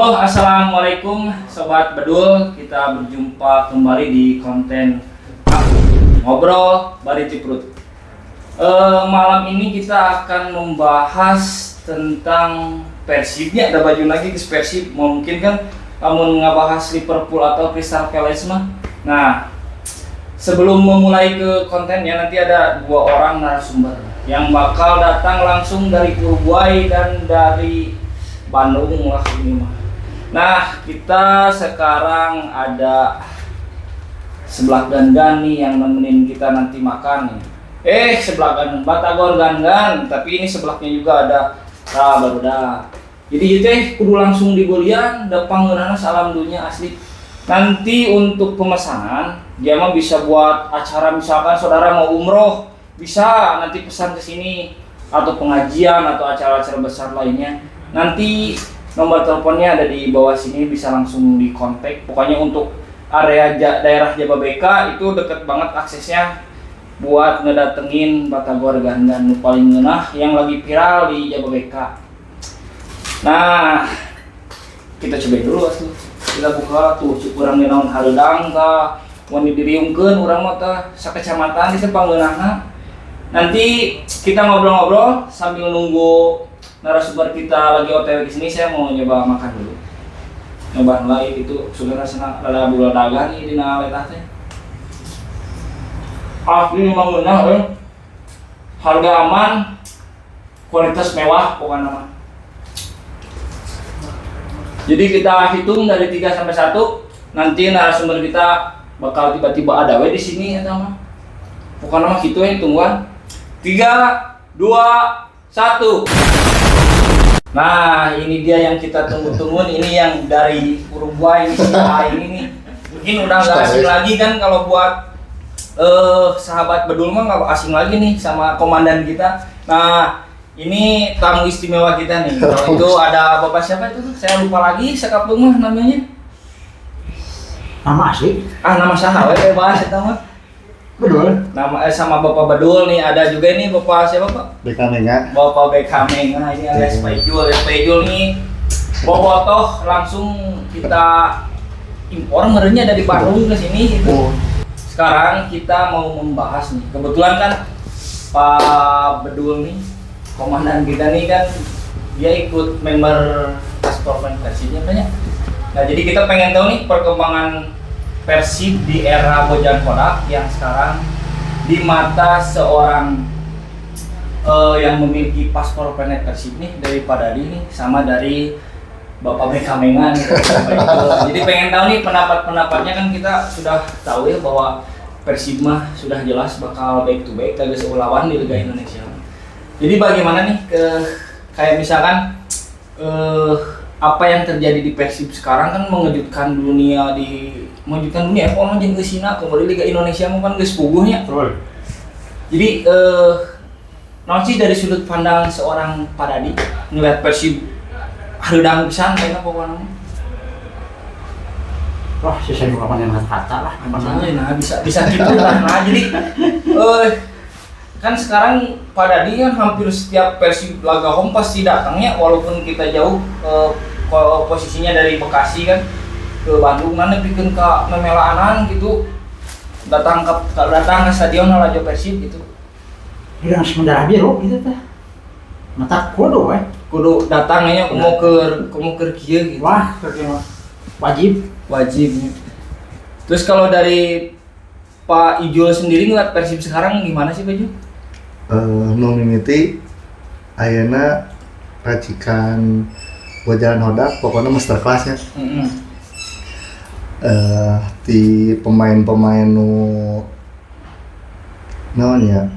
Halo, assalamualaikum Sobat Bedul. Kita berjumpa kembali di konten Ngobrol Bari Ciprut. Malam ini kita akan membahas tentang Persibnya. Ada baju lagi ke Persib, mungkin kan kamu ngebahas Liverpool atau Crystal Palace mah. Nah, sebelum memulai ke kontennya, nanti ada dua orang narasumber yang bakal datang langsung dari Uruguay dan dari Bandung lah ini mah. Nah, kita sekarang ada seblak Gangan nih yang nemenin kita nanti makan nih. Seblak Gangan, Batagor Gangan, tapi ini sebelahnya juga ada. Nah, baru dah. Jadi itu teh kudu langsung dibelian, da pangeunahna salam dunia asli. Nanti untuk pemesanan, dia mah bisa buat acara, misalkan saudara mau umroh, bisa nanti pesan ke sini, atau pengajian atau acara-acara besar lainnya. Nanti nomor teleponnya ada di bawah sini, bisa langsung dikontak. Pokoknya untuk area daerah Jababeka itu deket banget aksesnya buat ngedatengin Batagor Gangan nu paling ngeunah yang lagi viral di Jababeka. Nah, kita cobain dulu atuh. Kita buka tuh, cuk urang naon hareudang tah, wani diriungkeun urang mah tah sakecamatan itu pangeunahna. Nanti kita ngobrol-ngobrol sambil nunggu narasumber kita lagi OTW di sini, saya mau nyoba makan dulu. Nyoba lagi itu sudah rasana rada bula dagang nih dina letah teh. Asli memang ngeunah eh. Harga aman, kualitas mewah pokoknya mah. Jadi kita hitung dari 3 sampai 1, nanti narasumber kita bakal tiba-tiba ada we di sini ya mah. Pokoknya mah gitu ya tungguan. 3, 2, 1. Nah, ini dia yang kita tunggu-tunggu. Ini yang dari Uruguay ini, si A ini nih. Mungkin udah nggak asing lagi kan kalau buat sahabat Bedul mah nggak asing lagi nih sama komandan kita. Nah, ini tamu istimewa kita nih. Kalau itu ada bapak siapa itu tuh? Saya lupa lagi, sekampung mah namanya. Nama asli? Ah, nama saha we bebas eta mah. Betul. Nama sama Bapak Bedul nih, ada juga ini Bapak siapa, Pak? BK Menga. Bapak BK Menga ini alias Pak Ijul ya. Pak Ijul nih bobotoh langsung kita impor merenya dari Bandung ke sini gitu. Oh. Sekarang kita mau membahas nih. Kebetulan kan Pak Bedul nih, komandan kita nih kan dia ikut member Paspor Persibnya banyak. Nah, jadi kita pengen tahu nih perkembangan Persib di era Bojan Hodak yang sekarang di mata seorang yang memiliki paspor planet Persib nih dari Pak Dadi nih sama dari Bapak BK Menga nih. Bapak Ijul. Jadi pengen tahu nih pendapat-pendapatnya, kan kita sudah tahu ya bahwa Persib mah sudah jelas bakal back to back kagak lawan di Liga Indonesia. Jadi bagaimana nih ke kayak misalkan apa yang terjadi di Persib sekarang kan mengejutkan dunia, di mengejutkan dunia pokoknya jeung geusina kembali Liga Indonesia mah kan geus puguhnya. Betul. Jadi naon sih dari sudut pandang seorang Pak Dadi ngeliat Persib hareudang pisan kayaknya pokoknya mah. Wah, susah juga pakai kata lah. Apa Nah, nah, bisa bisa gitu lah. Nah, jadi kan sekarang Pak Dadi kan hampir setiap Persib laga home pasti datangnya, walaupun kita jauh posisinya dari Bekasi kan ke Bandung, mana bikin ke memelaanan gitu, datang ke stadion lalajo Persib gitu. Yang mendarah biru gitu teh. Mata kudu we. Kudu datangnya mau ke kieu gitu. Wah, kerja mah wajib. Wajib. Terus kalau dari Pak Ijul sendiri ngeliat Persib sekarang gimana sih, Pak Ijul? Nu mimiti ayeuna racikan Bojan Hodak pokoknya masterclass nya. Di pemain-pemain nu naon ya,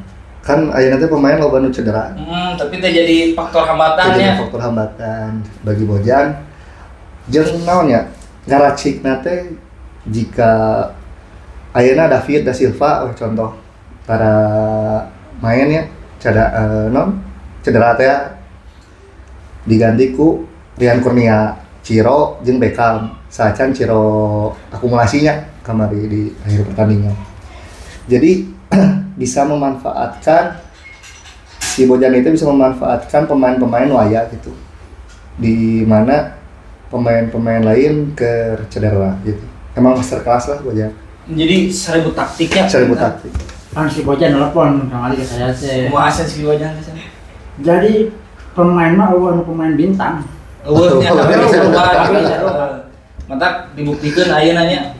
kan ayeuna teh pemain loba nu cedera. Tapi itu jadi faktor hambatannya. Jadi faktor hambatan bagi Bojan jeung naon ya, ngaracikna teh jika ayeuna David da Silva, oh, contoh para mainnya cedera, non cedera teh diganti ku Ryan Kurnia, Ciro jeung Beckham saacan Ciro akumulasinya kamari di akhir pertandingan. Jadi bisa memanfaatkan, si Bojan itu bisa memanfaatkan pemain-pemain waya gitu, di mana Pemain-pemain lain ke cedera gitu. Emang master class lah Bojan. Jadi seribu taktiknya. Seribu taktik. Kan si Bojan nelpon kemarin ke saya teh. Kumaha si Bojan ke sana? Jadi pemain mah euweuh anu pemain bintang. Euweuh nya Euweuh. tapi matak dibuktikan ayeuna nya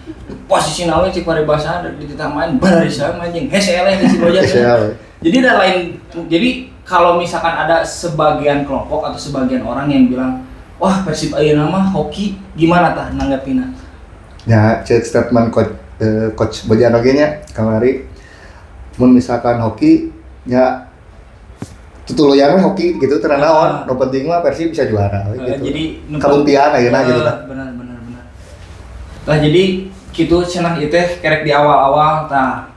posisi nawe cik paribasa di titah main barisa anjing hese eleh si Bojan. Hese eleh. Jadi ada lain, jadi kalau misalkan ada sebagian kelompok atau sebagian orang yang bilang wah, Persib ayeuna mah hoki, gimana tah nanggapina? Ya, cek statement coach, coach Bojan oge nya kamari, mun misalkan hoki nya tutuluyan we hoki gitu teu naon, nu penting mah Persib bisa juara we gitu. Jadi kabuktian ayeuna gitu tah. Benar benar benar. Nah, jadi gitu cenah ieu teh kerek di awal-awal tah.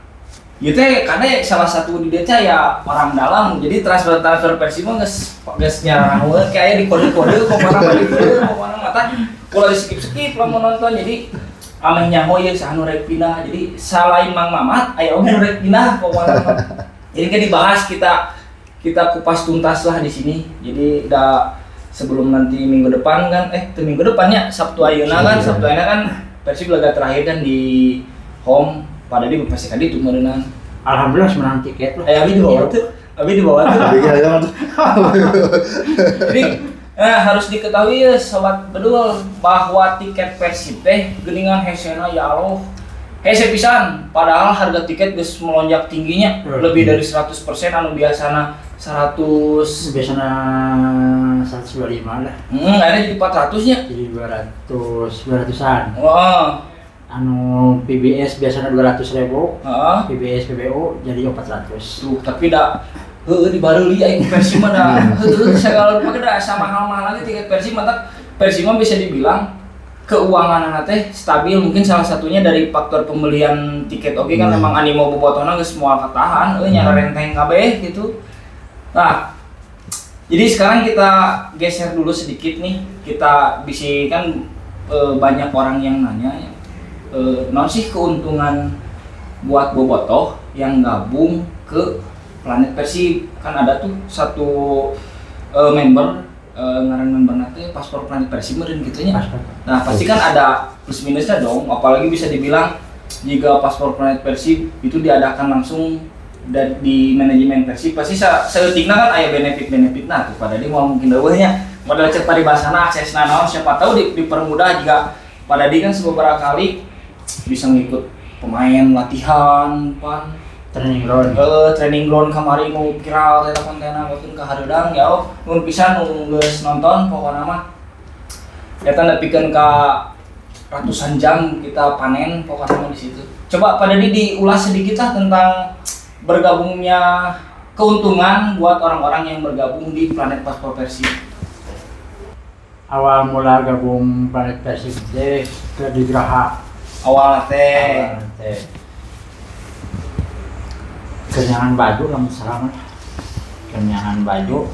Ieu teh karena salah satu di dia ya orang dalam, jadi transfer transfer Persib mah geus geus nyarang kayak di kode-kode pokoknya mah di kode pokoknya mah tah ulah di skip-skip lah mau nonton, jadi ameh nyaho ieu saha nu rek pindah. Jadi selain Mang Mamat aya oge nu rek pindah pokoknya mah. Jadi kan dibahas, kita kita kupas tuntas lah di sini. Jadi da sebelum nanti minggu depan kan, eh itu minggu depannya Sabtu ayeuna kan, Sabtu ayeuna kan Persib laga terakhir kan di home pada di pasti kan itu meureunan. Alhamdulillah menang tiket lah. Eh, abi di bawah tuh. Abi di bawah tuh. Tapi ya, tuh. Jadi harus diketahui ya Sobat Bedul bahwa tiket Persib teh geuningan hesena, ya Allah. Hese pisan, padahal harga tiket geus melonjak tingginya lebih dari 100% anu biasana 100. Biasanya 125 lah. Akhirnya jadi 400 nya. Jadi 200 200-an. Wah, Anu PBS biasanya 200 ribu, PBS PBO jadi 400. Tuh, tapi da heueuh dibareuli aing Persib mah da heueuh segala rupa da sama mahal-mahal lagi tiket Persib. Mantap, Persib mah bisa dibilang keuangan teh stabil, mungkin salah satunya dari faktor pembelian tiket oke kan. Emang animo bobotohna geus moal katahan euy, nyara renteng kabeh gitu. Nah, jadi sekarang kita geser dulu sedikit nih. Kita bisa kan, banyak orang yang nanya ya, naon sih keuntungan buat bobotoh yang gabung ke Planet Persib? Kan ada tuh satu member, ngaran member nanti paspor Planet Persib meureun gitu nya. Paspor. Nah, pasti kan ada plus minusnya dong, apalagi bisa dibilang jika paspor Planet Persib itu diadakan langsung dan di manajemen Persib pasti saeutikna kan aya benefit-benefit. Nah tuh pada dia mau mungkin euweuh model cek paribasana aksesna naon, siapa tahu dipermudah jika pada dia kan beberapa kali bisa ngikut pemain latihan pan training ground. Training ground kamari mau viral teh kontenna waktu ke hareudang. Ya oh, nuhun pisan nu geus nonton. Pokokna mah eta nepikeun ka ratusan jam kita panen pokoknya mah di situ. Coba pada di diulas sedikit lah tentang bergabungnya, keuntungan buat orang-orang yang bergabung di Planet Paspor Persib. Awal mula gabung Planet Persib teh ke di Graha. Awal teh. Awal teh kenyangan baju lah misalnya, kenyangan baju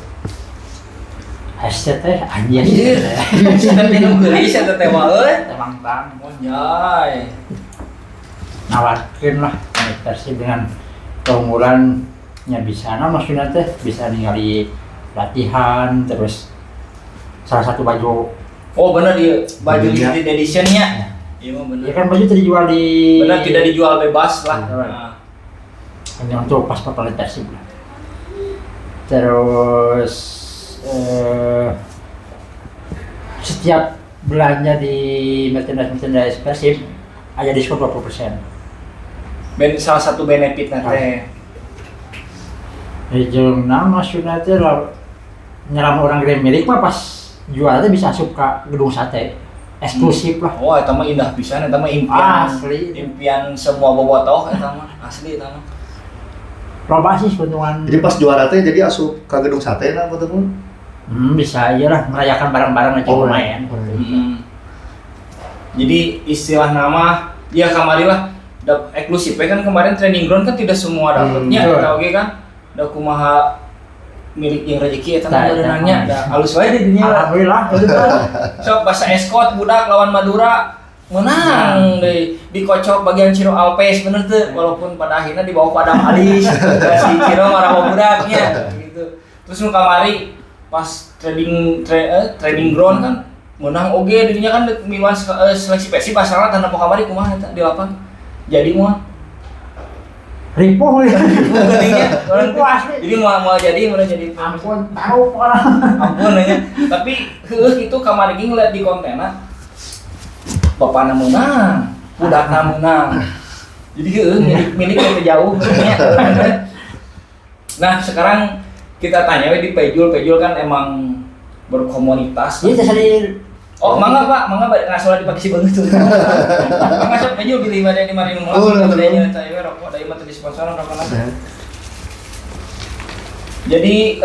SCT anjir. Anjir. Saya teh nu geulis eta teh mah euy. Emang bang Monjay. Nawarkeun lah Planet Persib dengan keunggulannya bisa, nah maksudnya teh bisa ningali latihan, terus salah satu baju. Oh bener, di baju Bajunya. Limited editionnya. Iya mah bener. Ya kan baju tadi dijual di Bener, tidak dijual bebas lah. Betul. Nah. Hanya untuk paspor Planet Persib lah. Terus setiap belanja di merchandise merchandise Persib ada diskon 20%. Salah satu benefit teh. Ya, jeung naon maksudna teh lah, nyelam orang gede milik mah pas jual teh bisa asup ka Gedung Sate eksklusif lah. Oh, eta mah indah pisan, eta mah impian. Asli. Impian semua bobotoh eta mah, asli eta mah. Loba sih keuntungan. Jadi pas juara teh jadi asup ke Gedung Sate nah apa tuh? Bisa aja lah merayakan bareng-bareng aja lumayan. Jadi istilah nama ya kamari lah eksklusif ya kan, kemarin training ground kan tidak semua dapetnya eta oge kan da kumaha milik yang rezeki eta mah Tah, eta berenangnya mah. Da alus wae di dinya. Alhamdulillah. Sok bahasa eskot budak lawan Madura menang deh, dikocok bagian Ciro Alves, bener tuh, walaupun pada akhirnya dibawa ke Adam Alis si Ciro marah budaknya gitu. Terus nu kamari pas training training ground kan. Menang oge dirinya kan miluan seleksi Persib asalna tanda kamari kumaha eta di lapang. Jadi moal. Ripuh ya. Geuning Ripuh asli. Jadi moal moal jadi moal jadi. Ampun, tahu pokoknya. Ampun nanya. Tapi heueuh itu kamari ge ngeliat di kontenna. Bapakna menang, budakna menang. Jadi heueuh milik milik teh jauh nya. Nah, sekarang kita tanya we di Pejul. Pejul kan emang berkomunitas. Iya, tadi. Oh, mangga Pak, mangga Pak, ngasola dipake si beungeut tuh. Mangga sok Pejul bilih bade di mari nu Oh, moal. betul. Bade nya we rokok, da ieu mah teu disponsoran rokokna. Jadi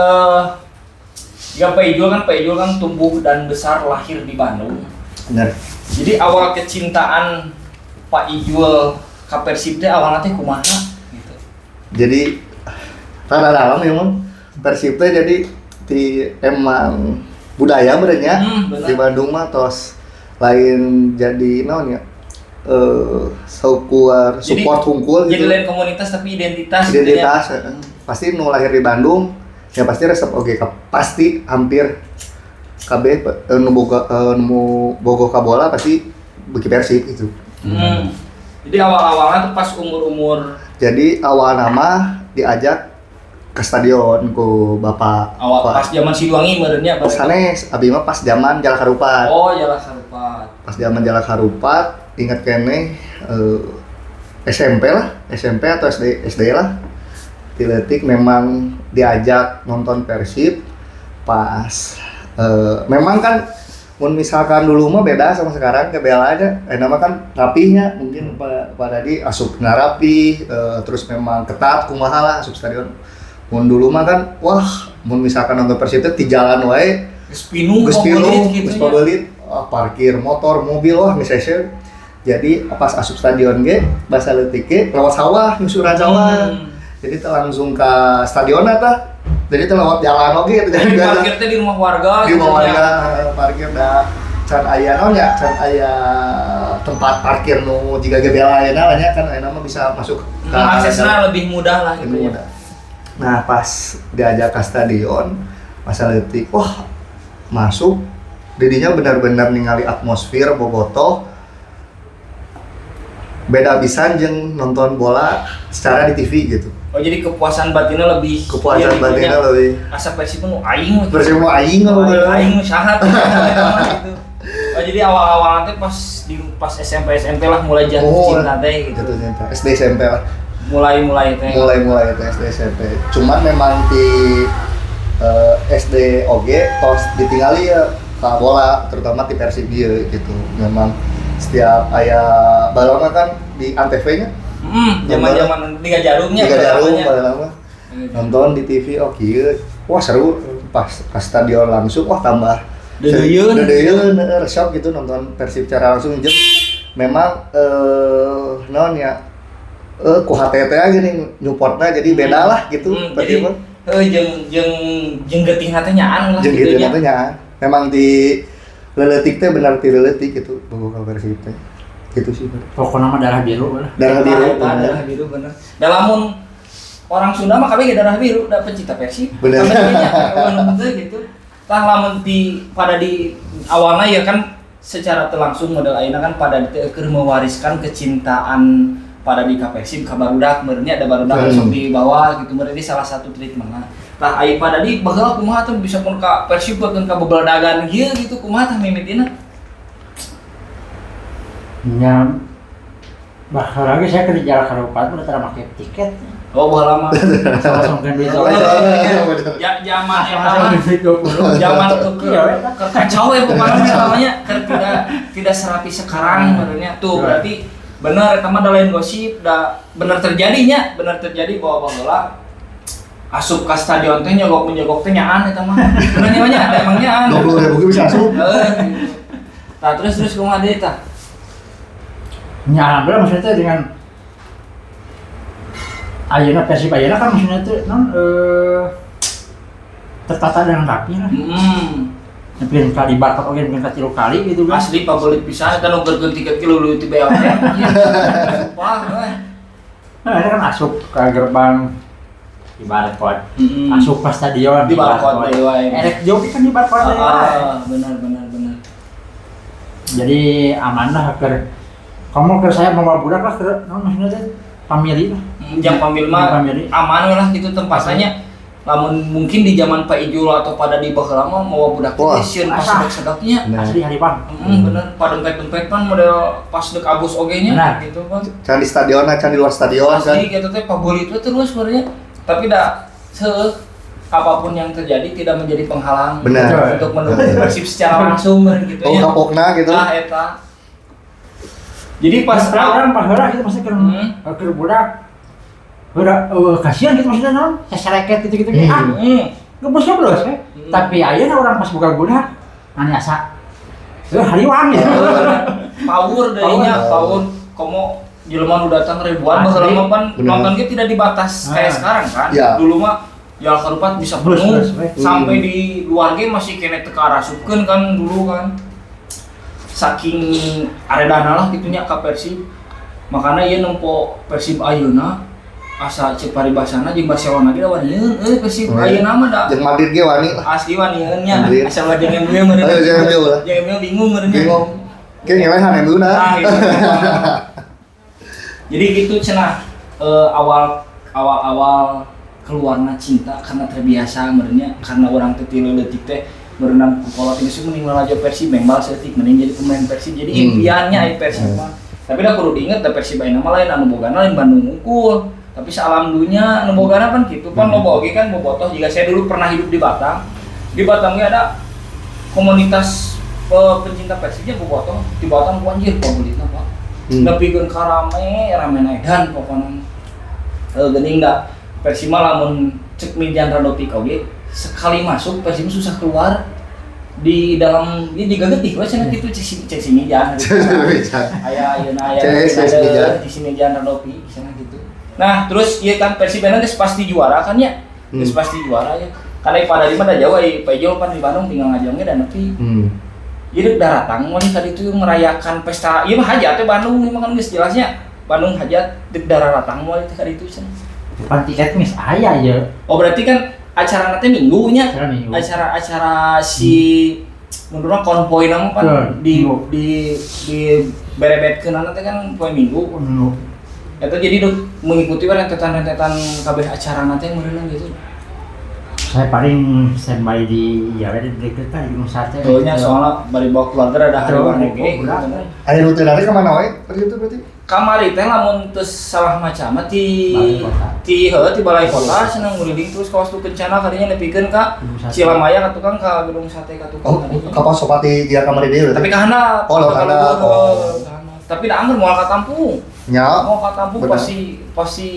ya Pejul kan tumbuh dan besar lahir di Bandung. Bener. Jadi awal kecintaan Pak Ijul ka Persib teh awalnya teh kumaha gitu. Jadi rada dalam ya Mon. Persib teh jadi di emang budaya merenya Bener. Di Bandung mah tos lain jadi naon ya, saukur support hungkul Jadi gitu. lain komunitas tapi identitas gitu ya. Identitas, pasti nu lahir di Bandung ya pasti resep oge pasti hampir KB nu boga nu bogoh ka bola pasti beuki Persib gitu. Jadi awal-awalnya tuh pas umur-umur Jadi awal nama diajak ke stadion ku bapak. Awal Pak. pas zaman Siliwangi meureunnya pada Sanes, abi mah pas zaman Jalak Harupat. Oh, Jalak Harupat. Pas zaman Jalak Harupat, ingat keneh SMP lah, SMP atau SD SD lah. Ti leutik memang diajak nonton Persib pas memang kan mun misalkan dulu mah beda sama sekarang ke bela aja nama kan rapihnya mungkin pak tadi asupna rapi, terus memang ketat kumaha lah asup stadion. Mun dulu mah kan wah mun misalkan nonton Persib teh di jalan wae. Geus pinuh, geus pabelit pinuh, gitu geus nya. pabelit, ah, parkir motor, mobil, wah misalnya. Jadi pas asup stadion ge basa leutik ge lewat sawah, nyusuran sawah. Jadi teh langsung ke stadion tah. Jadi teh lewat jalan oge gitu. Jadi parkir teh di rumah warga Di gitu rumah nya. warga parkir dah can aya naon nya, can aya tempat parkir nu jiga GBLA ayeuna lah nya, kan ayeuna mah bisa masuk ke Aksesnya lebih mudah lah gitu lebih ya. mudah. Nah, pas diajak ke stadion, masa leutik, wah, masuk didinya benar-benar ningali atmosfer bobotoh beda pisan jeung nonton bola secara di TV gitu. Oh, jadi kepuasan batinnya lebih Kepuasan iya, gitu batinnya nya. lebih. Asa Persib nu aing we. Persib nu aing Aing, we. Aing nu saha tuh, gitu. Oh, jadi awal-awal nanti pas di pas SMP SMP lah mulai jatuh Oh, cinta teh gitu. Jatuh cinta. SD SMP lah. Mulai-mulai teh. Mulai-mulai itu SD SMP. Cuman memang di SD oge tos ditinggali ya ka bola, terutama di Persib ieu gitu. Memang setiap aya balona kan di Antv nya. Zaman-zaman Liga Jarumnya. Liga Jarum namanya. balona mah. Nonton di TV oh kieu. Wah seru pas ke stadion langsung wah tambah Deudeuyeun. Deudeuyeun, resep gitu nonton Persib secara langsung jeung memang naon ya ku HTT aja nih nyupportna jadi beda lah gitu. Jadi Persib mah. jeung jeung jeung getih teh nyaan lah Jeung gitu gitu nya. nanti nya. Memang di leuletik teh benar ti leuletik gitu bogoh ka Persib teh. Gitu sih. Pokoknya mah darah biru lah. Darah biru, Eta, bener. darah biru bener. Da lamun orang Sunda mah kabeh ge darah biru, da pecinta Persib. Bener. Kabeh nya, kawan teu gitu. Tah lamun di pada di awalnya ya kan secara teu langsung model ayeuna kan pada teu keur mewariskan kecintaan pada di ka Persib ka barudak meureunnya ada barudak sok dibawa gitu meureun ini salah satu treatmentna. Tah ai pada di baheula kumaha tuh bisa pun ka Persib bahkan ka bebeledagan kieu gitu kumaha tah mimitina? Nya bahkan lagi saya ke Jalak Harupat udah tara make tiket. Oh, baheula mah. Langsung kan duit. Oh, ya zaman eta mah Langsung duit 20. zaman ke Iya, we. ke kacau ya pokoknya namanya keur tidak tidak serapi sekarang sebenarnya tuh. Iya. Berarti bener eta mah da lain gosip da bener terjadinya, bener terjadi bahwa baheula asup ka stadion teh nyogok menyogok teh nyaan eta mah bener nya nya ada emang nyaan. 20 ribu ge bisa asup. Heeh, gitu. Tah terus terus kumaha deui tah? Ya alhamdulillah maksudnya teh dengan ayeuna Persib ayeuna kan maksudnya teh non tertata dengan rapi lah. Mungkin kali barcode oge mungkin tilu kali gitu kan. Asli pabelit pisan eta nu gergeun tiket kilo leuwih ti BLT. Iya. Sumpah we. Nah, ini kan asup ke gerbang di barcode. Asup ke stadion Di barcode deui wae. Erek joki kan di barcode deui wae. Ah, benar benar benar. Jadi aman lah keur kamu ke saya bawa budak lah ke naon maksudnya teh family lah. Jang pamil mah Jang pamili. Aman lah gitu tempatannya. Lamun mungkin di zaman Pak Ijul atau pada di baheula mah mawa budak Wah. teh sieun pas Asah. sedek-sedeknya. Nah. Asli hariwang. Bener, pada dempet-dempet pan model pas dek abus oge nya Benar. gitu kan. Can di stadion, can di luar stadion kan. Asli gitu teh pabulit we terus sebenarnya. Tapi dah se apapun yang terjadi tidak menjadi penghalang Benar. untuk mendukung Persib secara langsung gitu Oh, ya. kapokna gitu. Nah, eta. Jadi pas Pas orang baheula gitu maksudnya keur keur budak heula kasihan gitu maksudnya naon sesereket gitu-gitu. Ah, ngebros-ngebros we. Tapi ayeuna orang pas buka budak nanya asa hariwang gitu. Power darinya, Power. power. Komo jelema nu datang ribuan Asli. baheula mah pan Benar. nonton ge tidak dibatas kayak sekarang kan. Ya. Dulu mah ya karupat bisa Bus, penuh bus, we. sampai di luar ge masih kene teu karasupkeun kan dulu kan. Saking aredana lah gitunya ka Persib. Makanya ieu nempo Persib ayeuna asa cek paribasana jeung Barcelona ge da wanieun euy Persib ayeuna mah da Jeung Madrid ge wani lah. Asli wanieun nya. Madrid. Asa jeung MU meureun. Ayo, jeung MU lah. Jeung MU bingung meureun nya. Bingung. Kayak ngelehan MU na. Nah, gitu. Jadi gitu cenah awal awal awal keluarna cinta karena terbiasa meureunnya, karena orang teh ti leutik teh merenang ku kolot ini sih mending lalajo Persib membal saeutik mending jadi pemain Persib, jadi impiannya aya Persib mah. Tapi dah kudu diinget da Persib ayeuna mah lain anu bogana, lain Bandung unggul tapi sealam dunia anu bogana kan gitu pan. Loba oge kan bobotoh jika saya dulu pernah hidup di Batam. Di Batam ge ada komunitas pencinta Persibnya bobotoh di Batam ku anjir pabulitna, Pak. Nepikeun ka rame rame edan pokona. Geuning da Persib mah lamun cek Miljan Radovic oge sekali masuk Persib susah keluar di dalam ini digagetih we cenah kitu cek si Miljan. Aya ayeuna aya Cek si Miljan. Di si Miljan Radovic cenah gitu. Nah, terus ieu kan Persib geus pasti juara kan ya. Geus pasti juara ya. Karena pada di mana jauh ai Pak Ijol pan di Bandung tinggal ngajongnya dan nepi. Jadi daratang wali tadi itu merayakan pesta ieu mah hajat teh Bandung ieu mah kan geus jelasnya Bandung hajat dek daratang wali teh kali itu cenah. Depan tiket geus aya ya. Oh, berarti kan acara nanti minggunya. Acara minggu. Acara-acara si menurut konvoy nama kan di Minggu. di berebetkeun nanti kan poe minggu. Minggu. Eta jadi duk mengikuti kan rentetan-rentetan kabeh acara nanti yang meureunna gitu. Saya paling standby di ya di deket lah di Gunung Sate. Soalnya soalnya bari bawa keluarga ada hari Betul, oge gitu. budak. Aya rute dari kemana wae? Pergi itu berarti. Kamari teh lamun teu salah maca mah ti Balai Kota. Ti heuh ti balai kota cenah nguriling terus kawas tu kencana kadinya nepikeun ka Gedung Sate. Cilamaya ka tukang ka Gedung Sate ka tukang Oh, kadinya. ka Pasopati dia kamari deui berarti. Tapi ka handap. Oh, lewat Ka handap. luhur, Oh. ka handap. Tapi da angger moal ka tampung. Nya. Mau ka tampung Benar. pasti pasti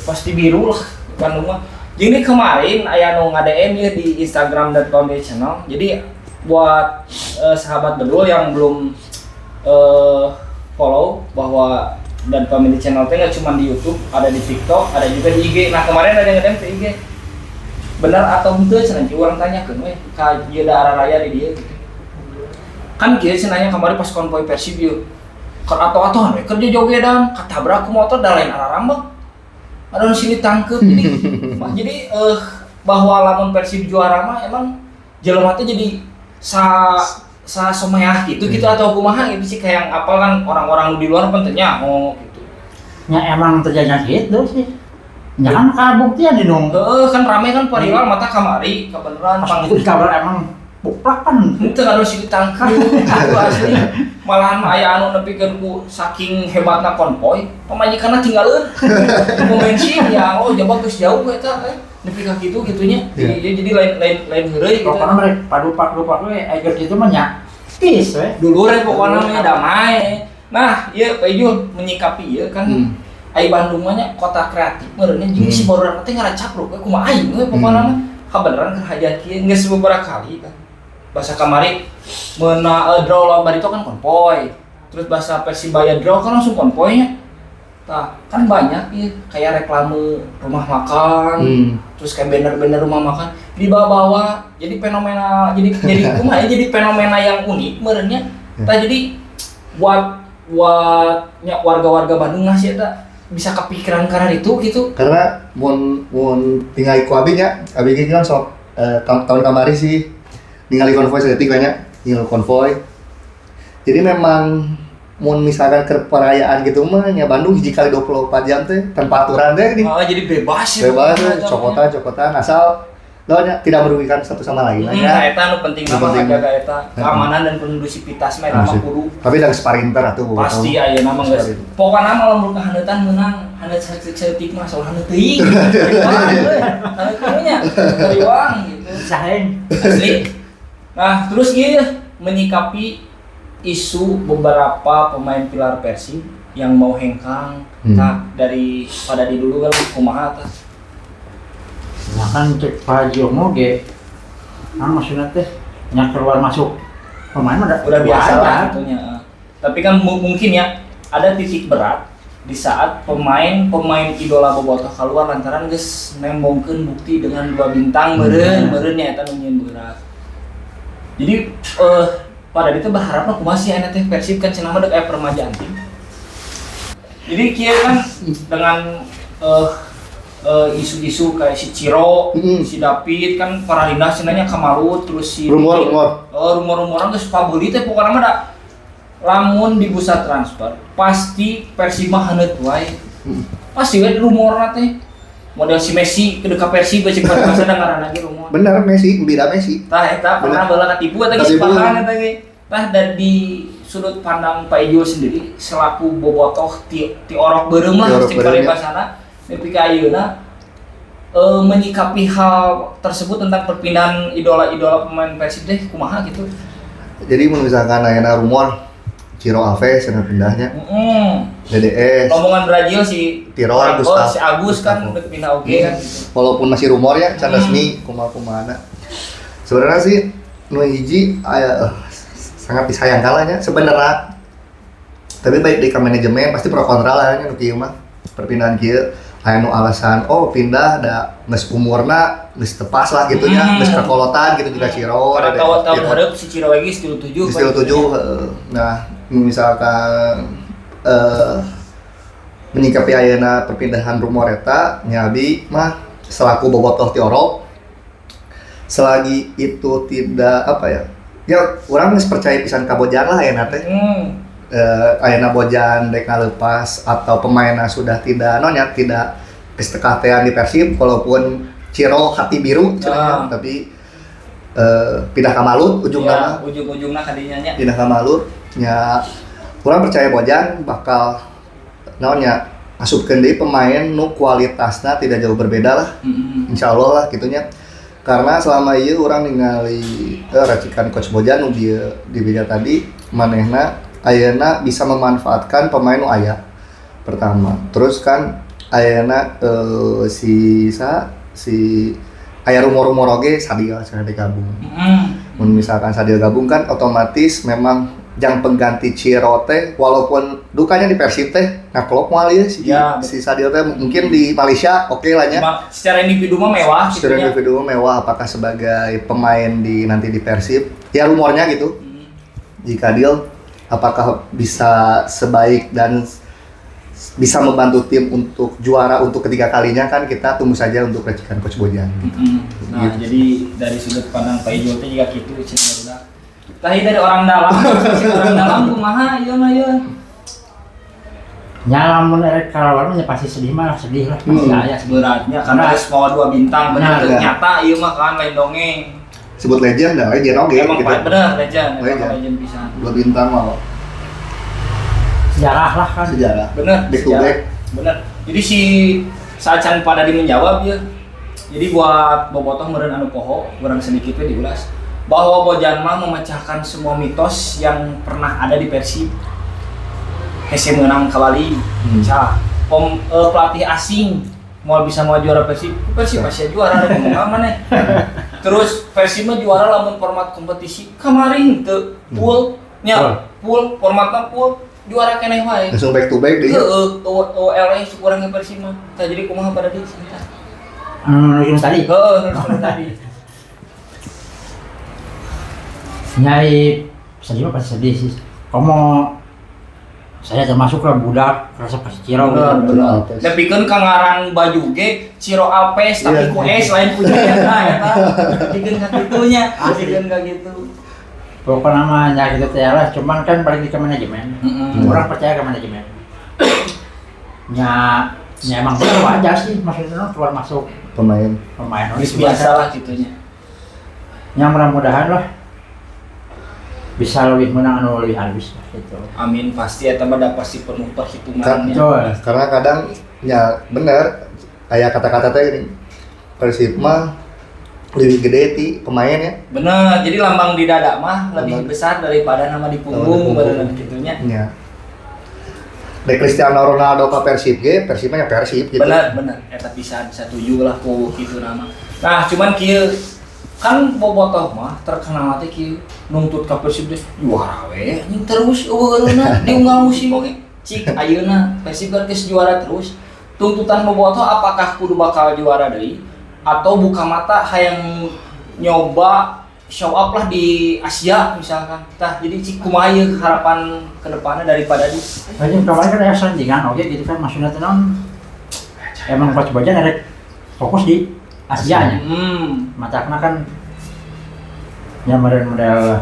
pasti biru lah Bandung mah. Jadi kemarin aya nu nge-DM ya di Instagram dan Family Channel. Jadi buat sahabat bedul yang belum follow bahwa dan Family Channel teh nggak cuma di YouTube, ada di TikTok, ada juga di IG. Nah, kemarin ada yang nge-DM ke IG. Benar atau henteu cenah urang tanyakeun we ka ieu daerah raya di dieu gitu. Kan kieu cenah nya kamari pas konvoy Persib ieu. Keur ato-atoan we keur jogedan katabrak ku motor da lain ararambek. Ada nu sini tangkep jadi jadi bahwa lamun Persib juara mah emang jelema teh jadi sa sa someah gitu gitu atau kumaha gitu sih, kayak yang apal kan orang-orang di luar pentingnya oh gitu. Ya emang terjadi gitu sih. Ya kan kabuktian di nung. Heeh, kan rame kan viral mata kamari kebenaran Pas itu kabar emang buplak kan. Henteu anu sini tangkep itu asli. Malahan mah aya anu nepikeun ku saking hebatna konvoy, pamajikanna tinggalkeun. Pom bensin ya, oh jaba geus jauh eta eh nepi ka kitu gitunya. Iya. Jadi lain lain lain heureuy gitu. Pokoknya mereka padu pak lupa we agar gitu mah nya peace we. Dulur we pokoknya mah damai. Nah, ieu Pak Ijul menyikapi ieu kan ai Bandung mah nya kota kreatif meureunnya jeung si barudak teh ngaracapruk we kumaha aing we pokokna mah kabeneran keur hajat kieu geus beberapa kali kan. Bahasa kamari mena draw lawan Barito kan konvoy. Terus bahasa Persibaya draw kan langsung konvoynya. Tah, kan banyak ya kayak reklame rumah makan, terus kayak banner-banner rumah makan dibawa-bawa jadi fenomena jadi kumaha ya, jadi fenomena yang unik meureunnya. Tah, jadi buat buat nya warga-warga Bandung ngasih eta bisa kepikiran karena itu gitu. Karena mun mun tinggal ku abi nya, abi ge kan sok tahun kamari sih ningali konvoy saeutik banyak, ningali konvoy. Jadi memang mun misalkan ke perayaan gitu mah nya Bandung hiji kali 24 jam teh tanpa aturan teh gini. Oh, jadi bebas ya. Bebas pokoknya. Cokotan cokotan asal lo nya tidak merugikan satu sama lain lah ya. Nah, eta nu penting Nu mah penting. ngajaga eta keamanan dan kondusivitas mah eta mah Asik. kudu Tapi dari sparinter atuh. Pasti ayeuna mah geus. Sparinter. Pokona mah lamun kahaneutan meunang, haneut saeutik-saeutik mah soal haneut teuing. Tariwang we. Haneut teuing nya. Tariwang gitu. Sahen. Asli. Nah, terus gini menyikapi isu beberapa pemain pilar Persib yang mau hengkang, tah dari pada di dulu kan kumaha tah? Nah kan cek Pak Haji Ongo ge kan maksudnya teh nya keluar masuk pemain mah Udah biasa lah wajar. gitunya. Tapi kan mungkin ya ada titik berat di saat pemain-pemain idola bobotoh keluar lantaran geus nembongkeun bukti dengan dua bintang meureun meureun nya eta nu nyieun berat. Jadi pada itu berharapna kumaha sih aya teh Persib kan cenah mah deuk aya peremajaan tim. Jadi kieu kan dengan isu-isu kayak si Ciro, si David kan para cenah nya ka Malut, terus si Rumor, rumor. Oh, rumor-rumoran geus pabeli teh pokokna mah da lamun di bursa transfer pasti Persib mah haneut wae. Pasti we rumorna teh. Model si Messi ke dekat Persib cek bahasa da ngaranna ge rumor. Bener Messi, beda Messi. Tah eta pernah baheula katipu eta geus Katipu. pahan eta ge. Tah dan di sudut pandang Pak Ijul sendiri selaku bobotoh ti, ti orok beureum lah Ti orok cek beureum, ya. paribasana nepi ka ayeuna menyikapi hal tersebut tentang perpindahan idola-idola pemain Persib deh kumaha gitu. Jadi mun misalkan aya rumor Ciro Alves yang pindahnya, DDS, Rombongan Brazil si Tirol, oh, Gustavo. si Agus kan Gustavo. udah pindah oge kan gitu. Walaupun masih rumor ya, can resmi kumaha kumahana. Sebenarnya sih nu hiji aya, sangat disayangkan lah nya sebenarnya. Tapi baik di manajemen pasti pro kontra lah nya nu kieu mah. Perpindahan kieu aya nu alasan oh pindah da geus umurna geus tepas lah gitu nya, geus kekolotan gitu juga Ciro. Karena DDS, tahun tahun gitu. hareup si Ciro lagi still 7. Still 7 heeh. Nah, misalkan menyikapi ayeuna perpindahan rumor eta nya abi mah selaku bobotoh ti orok selagi itu tidak apa ya ya urang geus percaya pisan ka Bojan lah ayeuna teh. Ayeuna Bojan dek ngalepas atau pemainna sudah tidak nonya tidak geus teu katean di Persib walaupun Ciro hati biru cenah nya, tapi pindah ka Malut ujungna Ya, mah. Ujung-ujungna kadinya nya. Pindah ka Malut nya kurang percaya Bojan bakal naonnya asupkeun deui pemain nu kualitasna tidak jauh berbeda lah. Insya Allah lah gitunya karena selama ieu urang ningali racikan coach Bojan nu dia di meja tadi manehna ayeuna bisa memanfaatkan pemain nu aya pertama terus kan ayeuna si sa si aya rumor-rumor oge Sadil cenah digabung. Mun misalkan Sadil gabung kan otomatis memang yang pengganti Ciro teh walaupun dukanya di Persib teh ngaklop moal ieu si si Sadil teh mungkin di Malaysia oke lah nya. Cuma secara individu mah mewah gitu Secara nya. individu mewah apakah sebagai pemain di nanti di Persib ya rumornya gitu jika deal apakah bisa sebaik dan bisa membantu tim untuk juara untuk ketiga kalinya kan kita tunggu saja untuk racikan coach Bojan gitu. Nah, Gitu. jadi dari sudut pandang Pak Ijul teh juga gitu cenah barudak. Tah dari orang dalam, si orang dalam kumaha ieu mah ieu? Ya lamun erek kalawan mah ya pasti sedih mah sedih lah pasti aya sedih. Beratnya karena Nah. geus mawa dua bintang bener Nah, teu ya. nyata ieu mah kan lain dongeng. Sebut legend dah, legend oke Emang gitu. Pak bener legend, emang Legend. legend pisan. Dua bintang mau Sejarah lah kan. Sejarah. Bener. Back to Sejarah. back. Bener. Jadi si Sacan pada di menjawab ya. Jadi buat bobotoh meureun anu poho, kurang sedikit we diulas bahwa Bojan mah memecahkan semua mitos yang pernah ada di Persib. Hese menang kembali. Cah. Pelatih asing mau bisa mau juara Persib, Persib pasti juara ada ngomong apa nih. Terus Persib mah juara lamun format kompetisi kemarin teu pool nya pool formatna pool juara keneh wae. Langsung back to back deh. Heeh, OLE kurang ke Persib mah. Tah jadi kumaha pada di santai. Anu nu tadi. Heeh, terus tadi. Nyai sedih mah pasti sedih sih. Komo saya termasuk lah budak rasa pasti Ciro Bener, gitu. bener. Alves. Nepikeun ka ngaran baju ge Ciro Alves tapi Iya. ku S lain ku J eta eta. Nepikeun ka kitunya, nepikeun ka gitu. Pokoknya namanya gitu teh lah, cuman kan balik ke manajemen. Orang percaya ke manajemen. Nya, nya emang bener wajar sih, maksudnya keluar masuk pemain. Pemain. Geus biasa lah gitunya. Yang mudah-mudahan lah bisa lebih menang anu lebih halus lah gitu. Amin, pasti eta mah da pasti penuh perhitungannya. Betul. Karena kadang ya bener aya kata-kata teh gini, Persib mah lebih gede ti pemain ya. Bener, jadi lambang di dada mah lebih Lambang- besar daripada nama di Nama di punggung, punggung. Bener gitunya. Ya. Dek Cristiano Ronaldo ke Persib ge, Persib mah ya Persib gitu. Bener, bener. Eta bisa setuju lah ku kitu nama. Nah, cuman kieu kan Bobotoh mah terkenal teh kieu nuntut ka Persib teh juara we anjing terus euweuheuna di unggal musim oge. Cik ayeuna Persib kan geus juara terus. Tuntutan Bobotoh apakah kudu bakal juara deui atau buka mata hayang nyoba show up lah di Asia misalkan. Tah, jadi cik kumaha ieu harapan kedepannya daripada di Soalnya kemarin kan aya sandingan oke gitu kan, maksudnya teh naon, emang Coach Bojan rek fokus di Asia nya. Matakna kan ya model model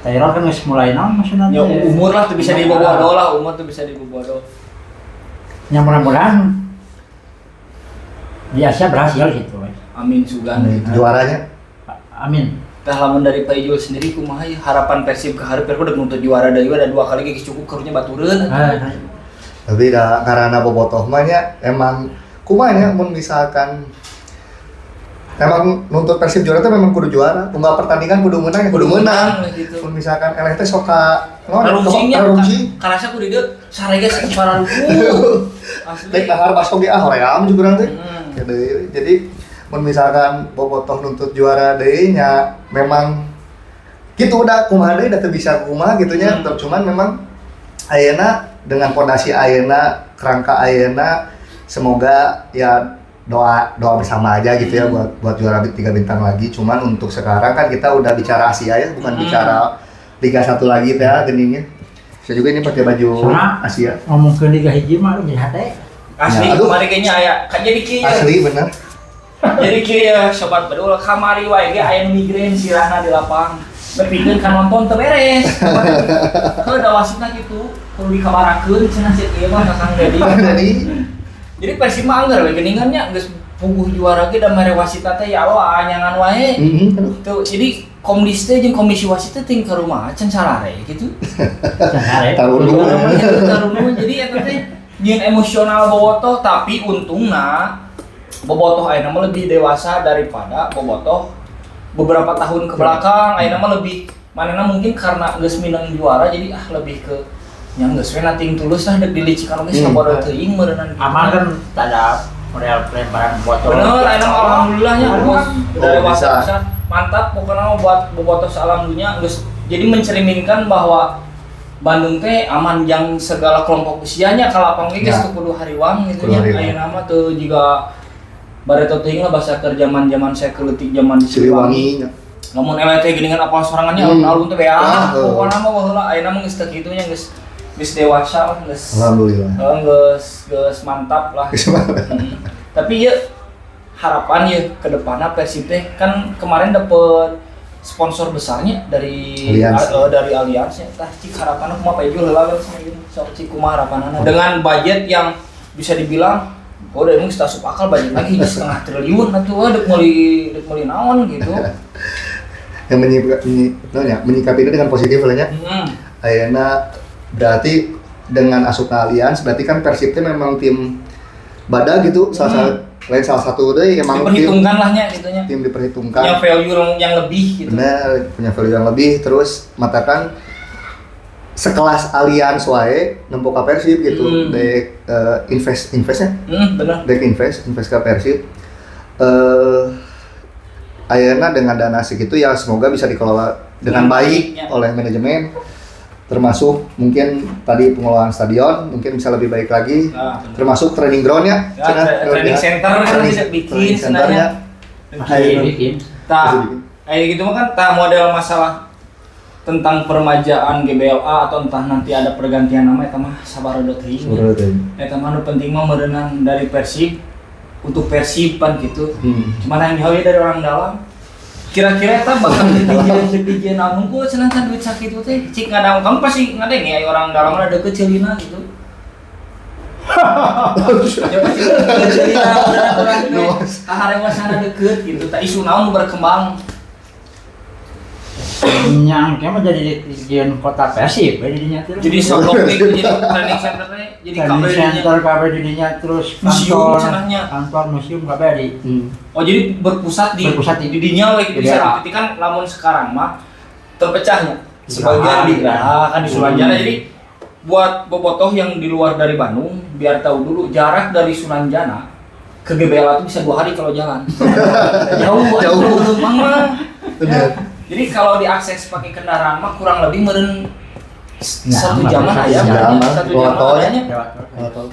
Taylor kan geus mulai naon maksudnya Ya teh. Umur lah tuh bisa dibobodo lah, umur tuh bisa dibobodo. Ya mudah-mudahan di Asia berhasil gitu we. Amin sugan. Juaranya. Amin. Tah, lamun dari Pak Ijul sendiri kumaha ya harapan Persib ke hareup? Udah nuntut juara dari ada dua kali geus cukup karunya batureun. Ah, Tapi da, karena Bobotoh mah nya emang kumaha nya, mun misalkan emang nuntut Persib juara tuh memang kudu juara. Unggal pertandingan kudu menang ya kudu menang. Lah gitu. Mun misalkan eleh teh sok ka Rarungsingnya rarungsing. Karasa kudu dieu sarega pararuku. Asli. Dek dahar baso ge ah hoream juga urang teh. Jadi mun misalkan Bobotoh nuntut juara deui nya memang gitu, udah kumaha deui, da teu bisa kumaha gitu nya. Cuman memang ayeuna dengan pondasi ayeuna, kerangka ayeuna, semoga ya doa doa bersama aja gitu ya buat buat juara tiga bintang lagi. Cuman untuk sekarang kan kita udah bicara Asia ya, bukan bicara Liga 1 lagi ya geningnya. Saya juga ini pakai baju Soalnya Asia. Ngomong ke Liga hiji mah aduh jadi hate. Asli. Ya, aduh. Kemarin kayaknya aya kan jadi kieu. Asli bener. Jadi kieu ya sobat bedul, kamari wae ge aya nu migrain sirahna di lapang. Nepikeun ka nonton teu beres. Heuh, da wasitna gitu, kudu dikabarakeun cenah cek ieu mah ka Kang Dedi. Jadi Jadi Persib mah anggar we geuningan nya geus puguh juara ge da mere wasitna teh ya Allah anyangan wae. Aduh. Tuh, jadi komdis teh jeung komisi wasit teh ting ka rumah can sarare gitu. Can hare. Tarundu. Gitu, tarundu. Jadi eta teh nyieun emosional Bobotoh, tapi untungna Bobotoh ayeuna mah lebih dewasa daripada Bobotoh beberapa tahun ke belakang. Ayeuna mah lebih manehna mungkin karena geus minang juara, jadi ah lebih ke nya geus we nothing tulus lah, dek dilicikan oge sabodo teuing meureunnan gitu. Aman kan, tak ada model pelemparan botol. Bener, ayeuna mah alhamdulillahnya bos udah Oh, dewasa bisa. Bisa. Mantap pokoknya mah buat Bobotoh salam dunia geus jadi mencerminkan bahwa Bandung teh aman yang segala kelompok usianya kalau lapang ge geus Ya. teu kudu hariwang gitu Kudu nya. hariwang. Ayeuna mah teu jiga bareto teuing lah bahasa keur zaman-zaman saya keleutik zaman di Siliwangi. Siliwangi. Lamun eleh teh geuningan apal sorangannya alun-alun teh beak. Ah, Pokokna mah baheula ayeuna mah geus teu kitu nya, geus geus dewasa lah geus. Alhamdulillah. Heeh, geus geus mantap lah. Geus mantap. Tapi ya harapan ya ke depannya Persib teh kan kemarin dapet sponsor besarnya dari Allianz. Dari Allianz ya. Tah, cik harapanna kumaha, Pak Ijul heula kan sama ieu. Sok cik kumaha harapanana dengan budget yang bisa dibilang oh udah emang geus asup akal budget lagi 0,5 triliun atuh wah dek meuli naon gitu. Yang menyikapi, no, ya, menyikapi itu dengan positif lah ya. Ayeuna berarti dengan asupna Allianz berarti kan Persib teh memang tim badak gitu, salah satu lain salah satu deh emang tim Diperhitungkan lah nya gitu nya. Tim diperhitungkan. Punya value yang lebih gitu. Bener, punya value yang lebih, terus matakan sekelas Allianz wae nempo ka Persib gitu. Dek invest investnya Bener. Dek invest invest ke Persib. Ayeuna dengan dana segitu ya semoga bisa dikelola dengan baik oleh manajemen, termasuk mungkin tadi pengelolaan stadion mungkin bisa lebih baik lagi, Nah, bener. termasuk training groundnya Ya, training center kan bisa bikin training sebenarnya. centernya. Masih Ayo. bikin. Tah, Masih bikin. kayak gitu mah kan tah model masalah tentang permajaan GBLA atau entah nanti ada pergantian nama eta mah sabarodo teuing. Sebenarnya teh. Eta mah nu penting mah merenang dari Persib untuk Persib pan gitu. Cuman yang jauh dari orang dalam Kira-kira eta bakal dijieun naon hungkul cenah kan duit sakitu teh. Cik ngadang kamu pasti ngadeng ya orang dalam ada deket ceulina gitu. Ya pasti deket ceulina orang teh. Kaharewasana deket gitu. Tah isu naon nu berkembang? Yang kayak mah jadi dijieun kota Persib we didinya teh. Jadi sok jadi training center teh jadi training kabeh dinya. Center kabeh didinya, terus Museum kantor cenahnya. Kantor museum kabeh di Oh, jadi berpusat di Berpusat di dinya we gitu. Di Bisa daerah. titik kan lamun sekarang mah terpecahnya sebagian di Geraha. Geraha kan di Sulanjana. Jadi buat bobotoh yang di luar dari Bandung biar tahu dulu jarak dari Sulanjana ke GBLA itu bisa 2 hari kalau jalan. Jauh, Jauh. jauh mah. Bener. Ya. Jadi kalau diakses pakai kendaraan mah kurang lebih meren Nah, satu jaman satu aya, jaman. satu Lewat jaman tol ya. adanya. Lewat tol.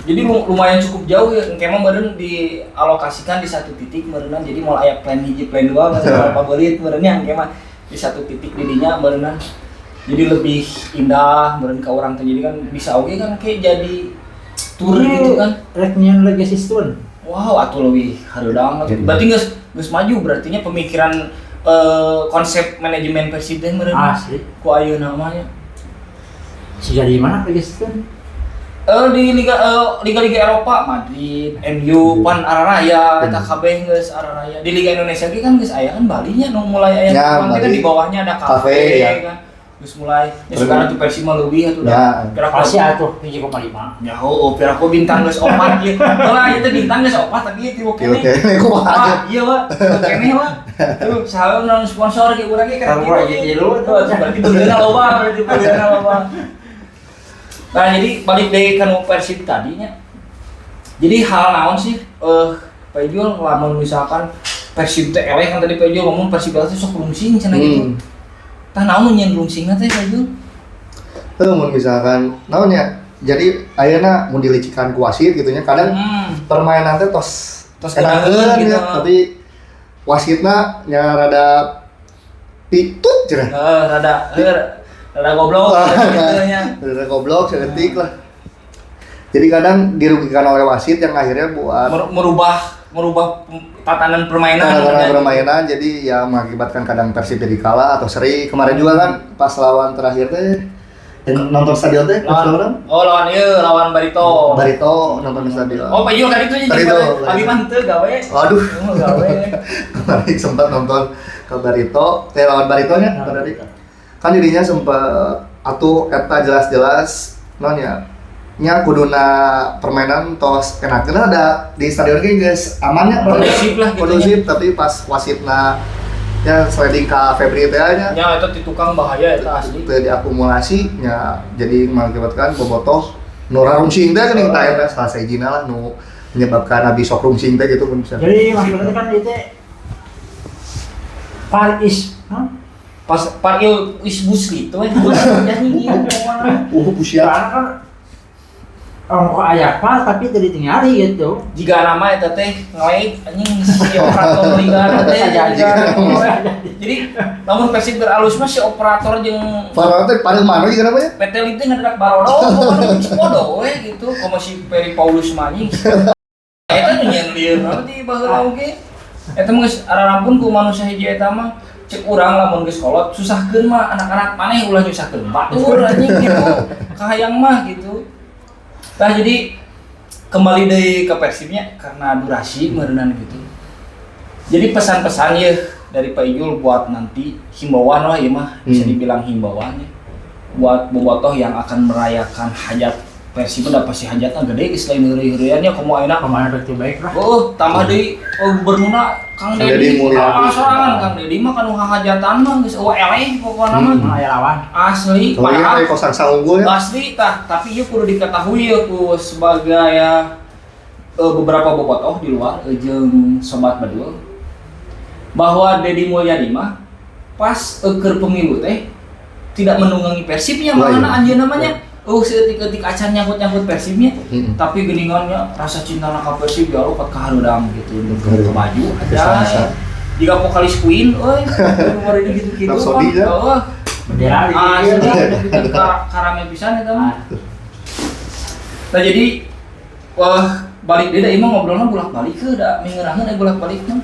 Jadi lumayan cukup jauh ya, engke mah meureun dialokasikan di satu titik meureunna, jadi mau aya plan hiji, plan dua, berapa beulit meureunnya engke mah di satu titik didinya meureunna. Jadi lebih indah meureun ka urang teh, jadi kan bisa oge kan kayak jadi tur Ini gitu kan. Rek nyieun Legacy Stone. Wow, atuh leuwih hareudang atuh. Jadi. Berarti geus geus maju berartinya pemikiran konsep manajemen Persib teh meureun Asli. Ku ayeuna mah nya. Siga di mana Legacy Stone? Di liga liga-liga Eropa, Madrid, MU, pan araraya, eta kabeh geus araraya. Di Liga Indonesia ge kan geus aya kan, Bali nya nu mulai aya Ya, tukang teh kan Bali. di bawahnya ada kafe, Kafe, ya. kan. Geus mulai. Ya sekarang tuh Persib mah leuwih atuh Ya. dah. Piraku Pasti atuh 7,5. Ya oh, piraku bintang geus opat ieu. Heula ieu teh bintang geus opat tapi ieu tilu Tilu keneh. keneh kumaha? Wah, iya, Pak. Tilu keneh, Pak. Tuh, saha nu sponsor ge urang ge Taruh aja tilu. Tuh, berarti beuleuna loba, berarti beuleuna loba. Nah, jadi balik deui ka nu Persib tadinya. Jadi hal naon sih Pak Ijul lamun misalkan Persib teh eleh kan tadi Pak Ijul ngomong Persib teh sok rungsing cenah gitu. Tah naon nu nyieun rungsingna teh, Pak Ijul? Tuh mun misalkan naon nya, jadi ayeuna mun dilicikan ku wasit gitu nya kadang permainan teh tos Tos enakeun ngeunaheun gitu. Ya, tapi wasitna nya rada pitut cenah. Rada goblok gitu nya. Rada goblok sedetik lah. Jadi kadang dirugikan oleh wasit yang akhirnya buat Merubah merubah tatanan permainan. Tatanan permainan, jadi ya mengakibatkan kadang Persib jadi kalah atau seri. Kemarin juga kan pas lawan terakhir teh yang nonton stadion teh pas Lawan, lawan oh, lawan ieu, lawan Barito. Barito nonton di stadion. Oh, Pak Ijul kan itu jadi Barito, abi mah henteu gawe. Waduh. Oh, gawe. Kemarin sempat nonton ke Barito, eh lawan Barito nya tadi. Kan dirinya sempat atuh eta jelas-jelas non ya nya kuduna permainan tos enak ada di stadion ge geus amannya. Kondusif lah gitu. Kondusif, tapi pas wasitna ya sliding ka Febri teh nya. Nya eta di tukang bahaya eta asli. Teu diakumulasi nya, jadi mengakibatkan bobotoh nu rarungsing teh geuning tah eta salah sahijina lah nu menyebabkan abi sok rungsing teh gitu mun bisa. Jadi maksudnya kan itu Par is, huh? Pas paril is bus gitu eh. Bus ya ieu pokona. Busiat. Karena kan ongko aya VAR tapi tidak ditinggali gitu. Jika nama eta teh ngelek anjing si operator liga teh. Jadi lamun Persib beralus mah si operator jeung VAR teh paling mana juga namanya? PT LIB teh ngadedak barodo pokona geus podo we gitu. Komo si Ferry Paulus mah anjing. Eta nu nyeun lieur naon di baheula oge. Eta mah geus ararampun ku manusia hiji eta mah. Cek urang lamun geus kolot susahkeun mah anak-anak maneh ulah nyusahkeun batur anjing gitu. Kahayang mah gitu. Nah, jadi kembali deui ke Persibnya karena durasi meureunan gitu. Jadi pesan-pesan ya dari Pak Ijul buat nanti himbauan lah ya mah bisa dibilang himbauan ya. Buat bobotoh yang akan merayakan hajat Persib udah pasti hajatnya gede geus lain heureuy-heureuyan nya komo ayeuna. Kemana berarti baik lah. Oh, tambah deui oh, gubernurna Kang Kang Deddy Deddy. Mulyadi. Ah, sorangan Kang Deddy mah kanu hahajatan mah geus eueuh eleh pokona mah. Aya lawan. Asli, Kalau iya padahal kayak kosong unggul ya. asli tah, tapi ieu kudu diketahui ya ku sebagai ya, beberapa bobotoh di luar jeung sobat bedul bahwa Deddy Mulyadi mah pas keur pemilu teh tidak menunggangi Persibnya Wah, mana iya. anjeun namanya oh seetik-etik acan nyangkut-nyangkut Persibnya tapi geuningannya rasa cinta ka Persib ya Allah kahareudang gitu ke baju Bisa, bisa. aja jika vokalis Queen euy nomor ini gitu-gitu Rhapsody ya. Oh, Bendera di asli gitu karame pisan eta mah. Nah, jadi wah balik deui da ieu mah ngobrolna bolak-balik ke da mingeunaheun aya bolak-balik mah.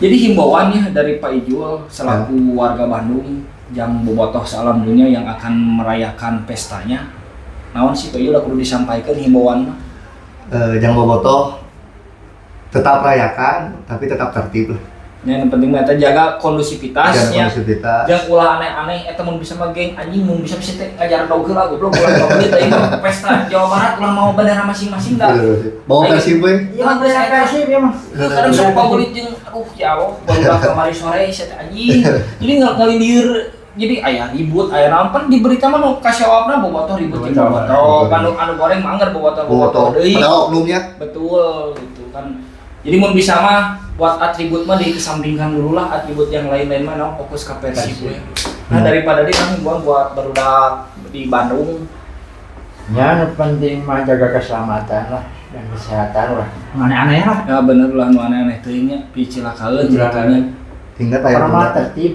Jadi himbauan ya dari Pak Ijul selaku warga Bandung yang bobotoh sealam dunia yang akan merayakan pestanya. Naon sih, Pak Ijul, kudu disampaikan himbauan mah? Jangan bobotoh, tetap rayakan tapi tetap tertib lah. Ya, yang penting mah eta jaga kondusivitasnya. Jaga kondusivitas. Jangan ulah aneh-aneh eta mun bisa mah geng anjing, mun bisa bisa teh ngajar dog heula goblok, ulah dog teh mah pesta Jawa Barat ulah mau bendera masing-masing dah. Bawa Persib we. Iya, bendera Persib ya mah. Kadang sok pabulit jeung aduh ya Allah, baru kamari sore saya teh anjing. Jadi ngalindir, jadi aya ribut, aya naon pan di berita mah nu kasawapna bobotoh ribut jeung bobotoh, anu anu goreng mah angger bobotoh bobotoh deui. Padahal oknumnya. Betul gitu kan. Jadi mun bisa mah buat atribut mah dikesampingkan dulu lah, atribut yang lain-lain mah naon, fokus ke Persib we. Nah, daripada di kami buat buat barudak di Bandung. Ya, yang penting mah jaga keselamatan lah dan kesehatan lah. Aneh-aneh lah. Ya bener lah, nu aneh-aneh teuing nya picilakaeun Picilakaeun. gitu nya. Ingat aya Orang mah bunda. Tertib.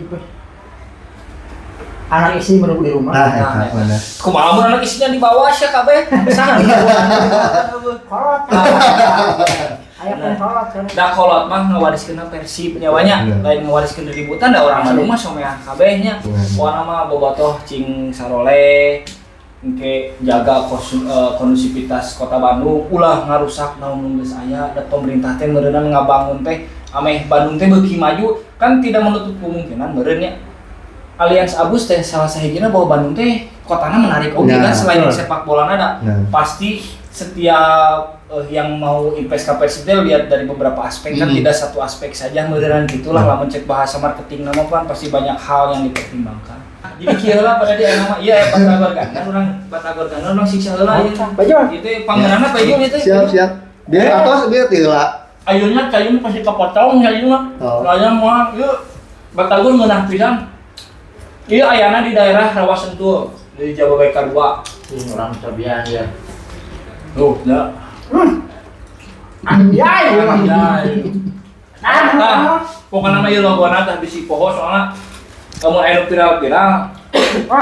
Anak istri menunggu di rumah. Nah, Nah, eta bener. Kumaha mun anak istrinya dibawa sia kabeh? Saha? Kolot. Aya kan kolot kan. Da kolot mah ngawariskeun Persib nyawanya, lain ngawariskeun ributan, da orang Bandung mah someah kabeh nya. Pokona mah bobotoh cing saroleh, engke jaga kondusivitas kota Bandung, ulah ngarusak naon nu geus aya. Da pemerintah teh meureunna ngabangun teh ameh Bandung teh beuki maju kan, tidak menutup kemungkinan meureun nya Allianz Abus teh salah sahijina bahwa Bandung teh kotana menarik oge kan, selain sepak bolana da pasti setiap yang mau invest ke Persib teh lihat dari beberapa aspek kan, tidak satu aspek saja meureunnan gitulah. Lamun cek bahasa marketing nama kan pasti banyak hal yang dipertimbangkan. Jadi kieu lah pada dia nama iya Batagor kan kan urang Batagor kan urang siksa heula ieu. Baju. Itu pangeranna Pak Ijul itu. Siap, siap. Biar atos biar tila. Ayunya cayun pasti kepotong cayun mah. Oh. Soalnya mah ieu Batagor ngeunah pisan. Ieu ayana di daerah Rawa Sentul di Jababeka 2. Ini orang cobian ya. Tuh, ya. Anjay. Anjay. Nah, pokoknya mah ieu logona tah bisi poho, soalna lamun aya nu viral-viral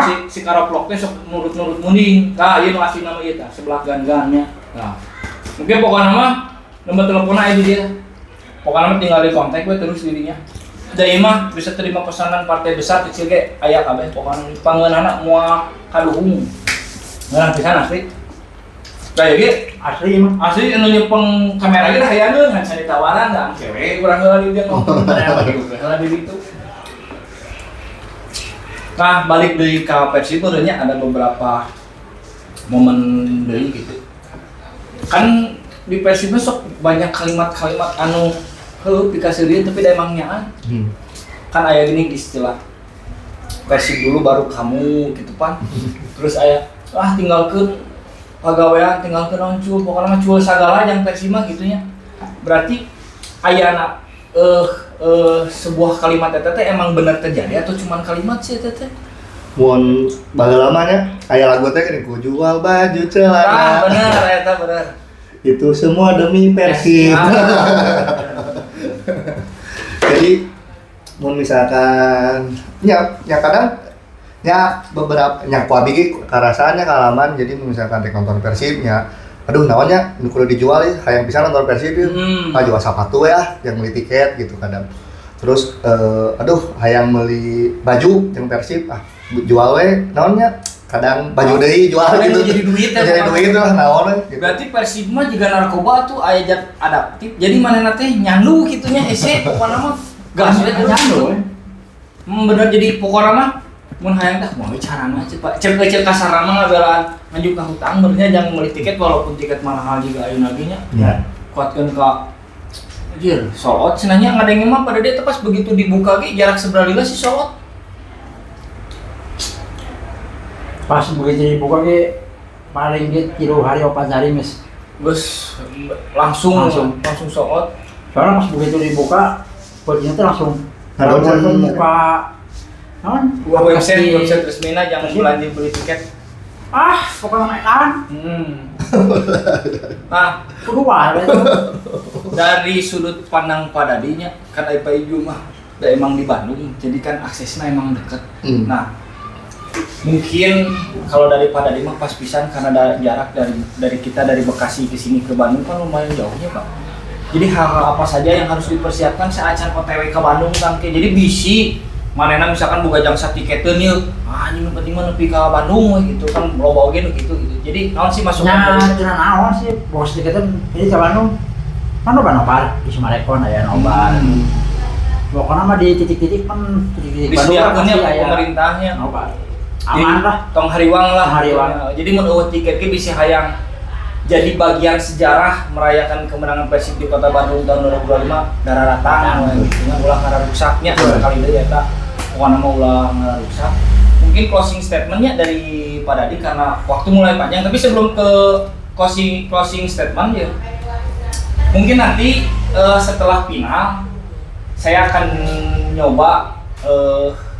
si si karoplok teh sok nurut-nurut munding. Nah, ieu nu asli nama ieu tah sebelah gan-gannya. Nah, mungkin pokoknya mah nomor teleponnya aya di dia. Pokoknya mah tinggal di kontak we terus dirinya. Da ieu mah bisa terima pesanan partai besar kecil ge aya kabeh, pokoknya pangeunana moal kaduhung. Ngeunah pisan asli. Kayak ge Asli mah. Asli anu nyepeng kamera ge hayangeun ngan cari tawaran da cewek urang heula di dia ngomong balik heula di ditu. Nah, balik deui ka Persib nya ada beberapa momen deui gitu. Kan di Persib sok banyak kalimat-kalimat anu heuh pikaseurieun tapi da emang nyaan. Kan aya gini istilah Persib dulu baru kamu gitu pan. Terus aya ah tinggalkeun pagawean, tinggalkeun naon cul, pokoknya mah cul sagala yang Persib mah gitu nya. Berarti ayana sebuah kalimat eta teh emang benar terjadi atau cuman kalimat sih eta teh? Mun baheula mah nya aya lagu teh gini, ku jual baju celana. Ah, bener eta bener. Itu semua demi Persib. Jadi mun misalkan ya ya kadang ya beberapa nya ku abi ge karasaannya kalaman, jadi mun misalkan rek nonton Persib nya aduh naonnya nu kudu dijual ya, hayang pisan nonton Persib ya. Ah, jual sepatu ya yang beli tiket gitu kadang. Terus aduh hayang beli baju yang Persib, ah jual we naonnya, kadang baju deui jual Kadang gitu. Jadi duit ya, jadi pokoknya. Duit lah naon we gitu. Berarti Persib mah juga narkoba tuh aya zat adaptif. Jadi manehna teh nyandu kitu nya hese pokona mah gas we terus. Nyandu, we. Bener, jadi pokona mah mun hayang teh kumaha carana cek Pak. Cek cek kasarna mah ngabelaan ngajuk ka hutang benernya jangan beli tiket walaupun tiket mahal juga ayeuna ge nya. Ya. Kuatkeun ka anjir, sold out cenah nya, ngadenge mah pada dia teh pas begitu dibuka ge jarak seberapa lila sih sold out. Pas begitu dibuka ge paling ge 3 hari 4 hari geus. Geus langsung Langsung. langsung sold out. Soalnya pas begitu dibuka, kuncinya tuh langsung Nah, langsung buka naon? Website website resmina jangan Resmi. belanja beli tiket. Ah, pokoknya edan. Nah, Kudu wae itu. Dari sudut pandang Pak Dadinya kan ai Pak Iju mah da emang di Bandung, jadi kan aksesnya emang deket. Nah, mungkin kalau dari Pak Dadi mah pas pisan karena jarak dari kita dari Bekasi ke sini ke Bandung kan lumayan jauhnya, Pak. Jadi hal-hal apa saja yang harus dipersiapkan saat can OTW ke Bandung tangke. Jadi bisi manehna misalkan boga jangsa tiketeun ieu, ah anjing, nu penting mah nepi ka Bandung we gitu kan, loba oge nu gitu gitu. Jadi naon sih masukan Nya dari cenah naon sih bos tiketan, jadi ke Bandung kan loba nobar di Summarecon aya nobar. Pokoknya mah di titik-titik kan, titik-titik Bandung kan Disediakannya pasti aya pemerintahnya. Nobar. Jadi, Aman lah. Tong hariwang lah. Tong hariwang. Jadi mun euweuh tiket ge bisa hayang jadi bagian sejarah merayakan kemenangan Persib di Kota Bandung tahun 2025 daratang we gitu nya, ulah ngararusaknya. Sekali deui eta pokokna mah ulah ngararuksak. Mungkin closing statementnya dari Pak Dadi karena waktu mulai panjang, tapi sebelum ke closing closing statement ya, mungkin nanti setelah final saya akan nyoba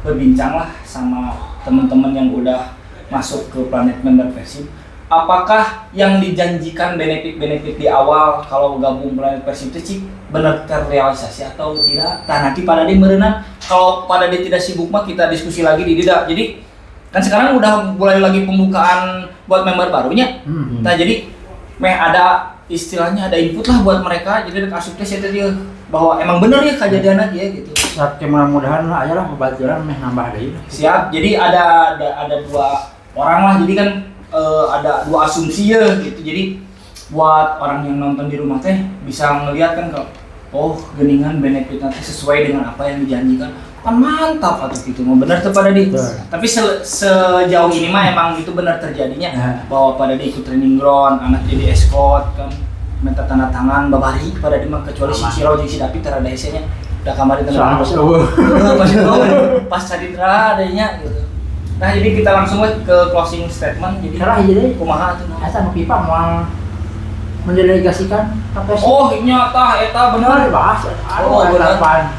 berbincang lah sama teman-teman yang udah masuk ke Planet Member Persib. Apakah yang dijanjikan benefit-benefit di awal kalau gabung Planet Persib itu sih benar terrealisasi atau tidak? Nah, nanti pada dia merenang, kalau pada dia tidak sibuk mah kita diskusi lagi di tidak. Jadi kan sekarang udah mulai lagi pembukaan buat member barunya. Nah, jadi meh ada istilahnya ada input lah buat mereka. Jadi asup tes itu dia bahwa emang bener ya kejadian aja gitu. Saat mudah-mudahan lah aya lah babaturan meh nambah deui. Siap. Jadi ada dua orang lah. Jadi kan ada dua asumsi ya gitu. Jadi buat orang yang nonton di rumah teh bisa ngelihat kan kalau oh geningan benefit nanti sesuai dengan apa yang dijanjikan kan, mantap atau gitu mau benar tuh pada di Betul. Tapi sejauh ini mah emang itu benar terjadinya bahwa pada di ikut training ground, anak jadi escort kan, minta tanda tangan babari pada di mah, kecuali si Aman. Ciro jeung si David terada hese nya udah kamari tanda Soalnya tangan. pas euweuh. Heeh, pas itu pas Caditra adanya gitu. Nah, jadi kita langsung we ke closing statement. Jadi Salah hiji deui. Kumaha tuh? Eta nu FIFA moal mendelegasikan ka Persib. Oh, nyata eta bener bener. Bahas. Oh, Aduh, bener. harapan.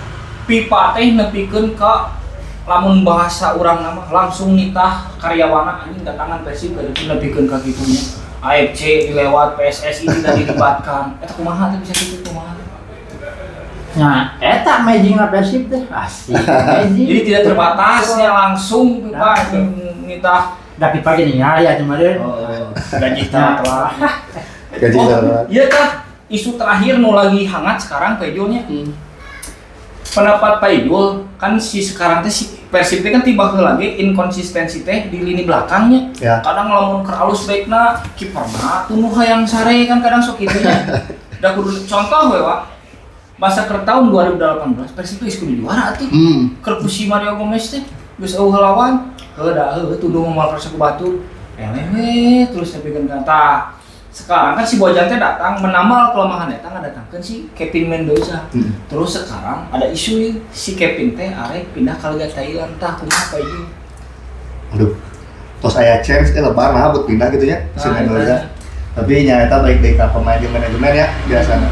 FIFA teh nepikeun ka lamun bahasa urang nama langsung nitah karyawana anjing datangan Persib ka ditu nepikeun ka kitunya. AFC dilewat, PSSI tidak dilibatkan. Eta kumaha tuh bisa kitu, kumaha? Nah, eta amazing lah Persib teh. Asik. Amazing. Jadi tidak terbatasnya langsung FIFA Nah. anjing nitah. Da FIFA gini ya kemarin. Oh, gaji telat. Gaji Oh, telat. iya kah? Isu terakhir nu lagi hangat sekarang Pak Ijulnya. Pendapat Pak Ijul, kan si sekarang teh si Persib teh kan tiba heula lagi inkonsistensi teh di lini belakangnya. Kadang lamun keur alus baikna kiperna tuh nu hayang sare kan, kadang sok kitu nya. Da kudu contoh we, Pak. Masa ke tahun 2018 Persib tuh geus kudu juara tuh. Keur ku si Mario Gomez teh geus euweuh lawan. Heuh da heuh tunduh moal kersa ku batur. Eleh we terus nepikeun ka tah. Sekarang kan si Bojan teh datang menambal kelemahan eta, ngadatangkeun si Kevin Mendoza. Terus sekarang ada isu nih, si Kevin teh arek pindah ke Liga Thailand, tah kumaha Pak Iju? Aduh. Tos aya chance lebar nah buat pindah gitu ya si Nah, Mendoza. eta. Tapi nyata baik deui ka pemain di manajemen ya biasanya.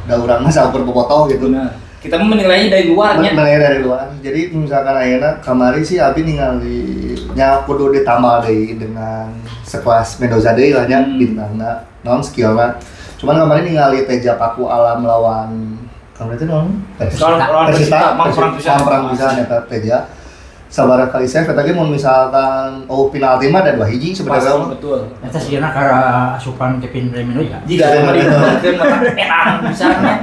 Da urang mah saukur bobotoh gitu. Benar. Kita mah menilainya dari luarnya. Menilai dari luar. Jadi misalkan ayeuna kamari sih abi ningali nya kudu ditambah deui dengan sekelas Mendoza deui lah nya, bintangna non skillna. Cuman kemarin ningali Teja Paku Alam lawan kamari itu non Lawan lawan Persita, mang perang pisan. Perang pisan eta Teja. Sabaraha kali save eta ge mun misalkan oh penalti mah ada dua hiji sebenarnya Pasti mah. Betul. Eta sigana karena asupan Kevin Mendoza. Jika mah dibuatkeun mah etang pisannya.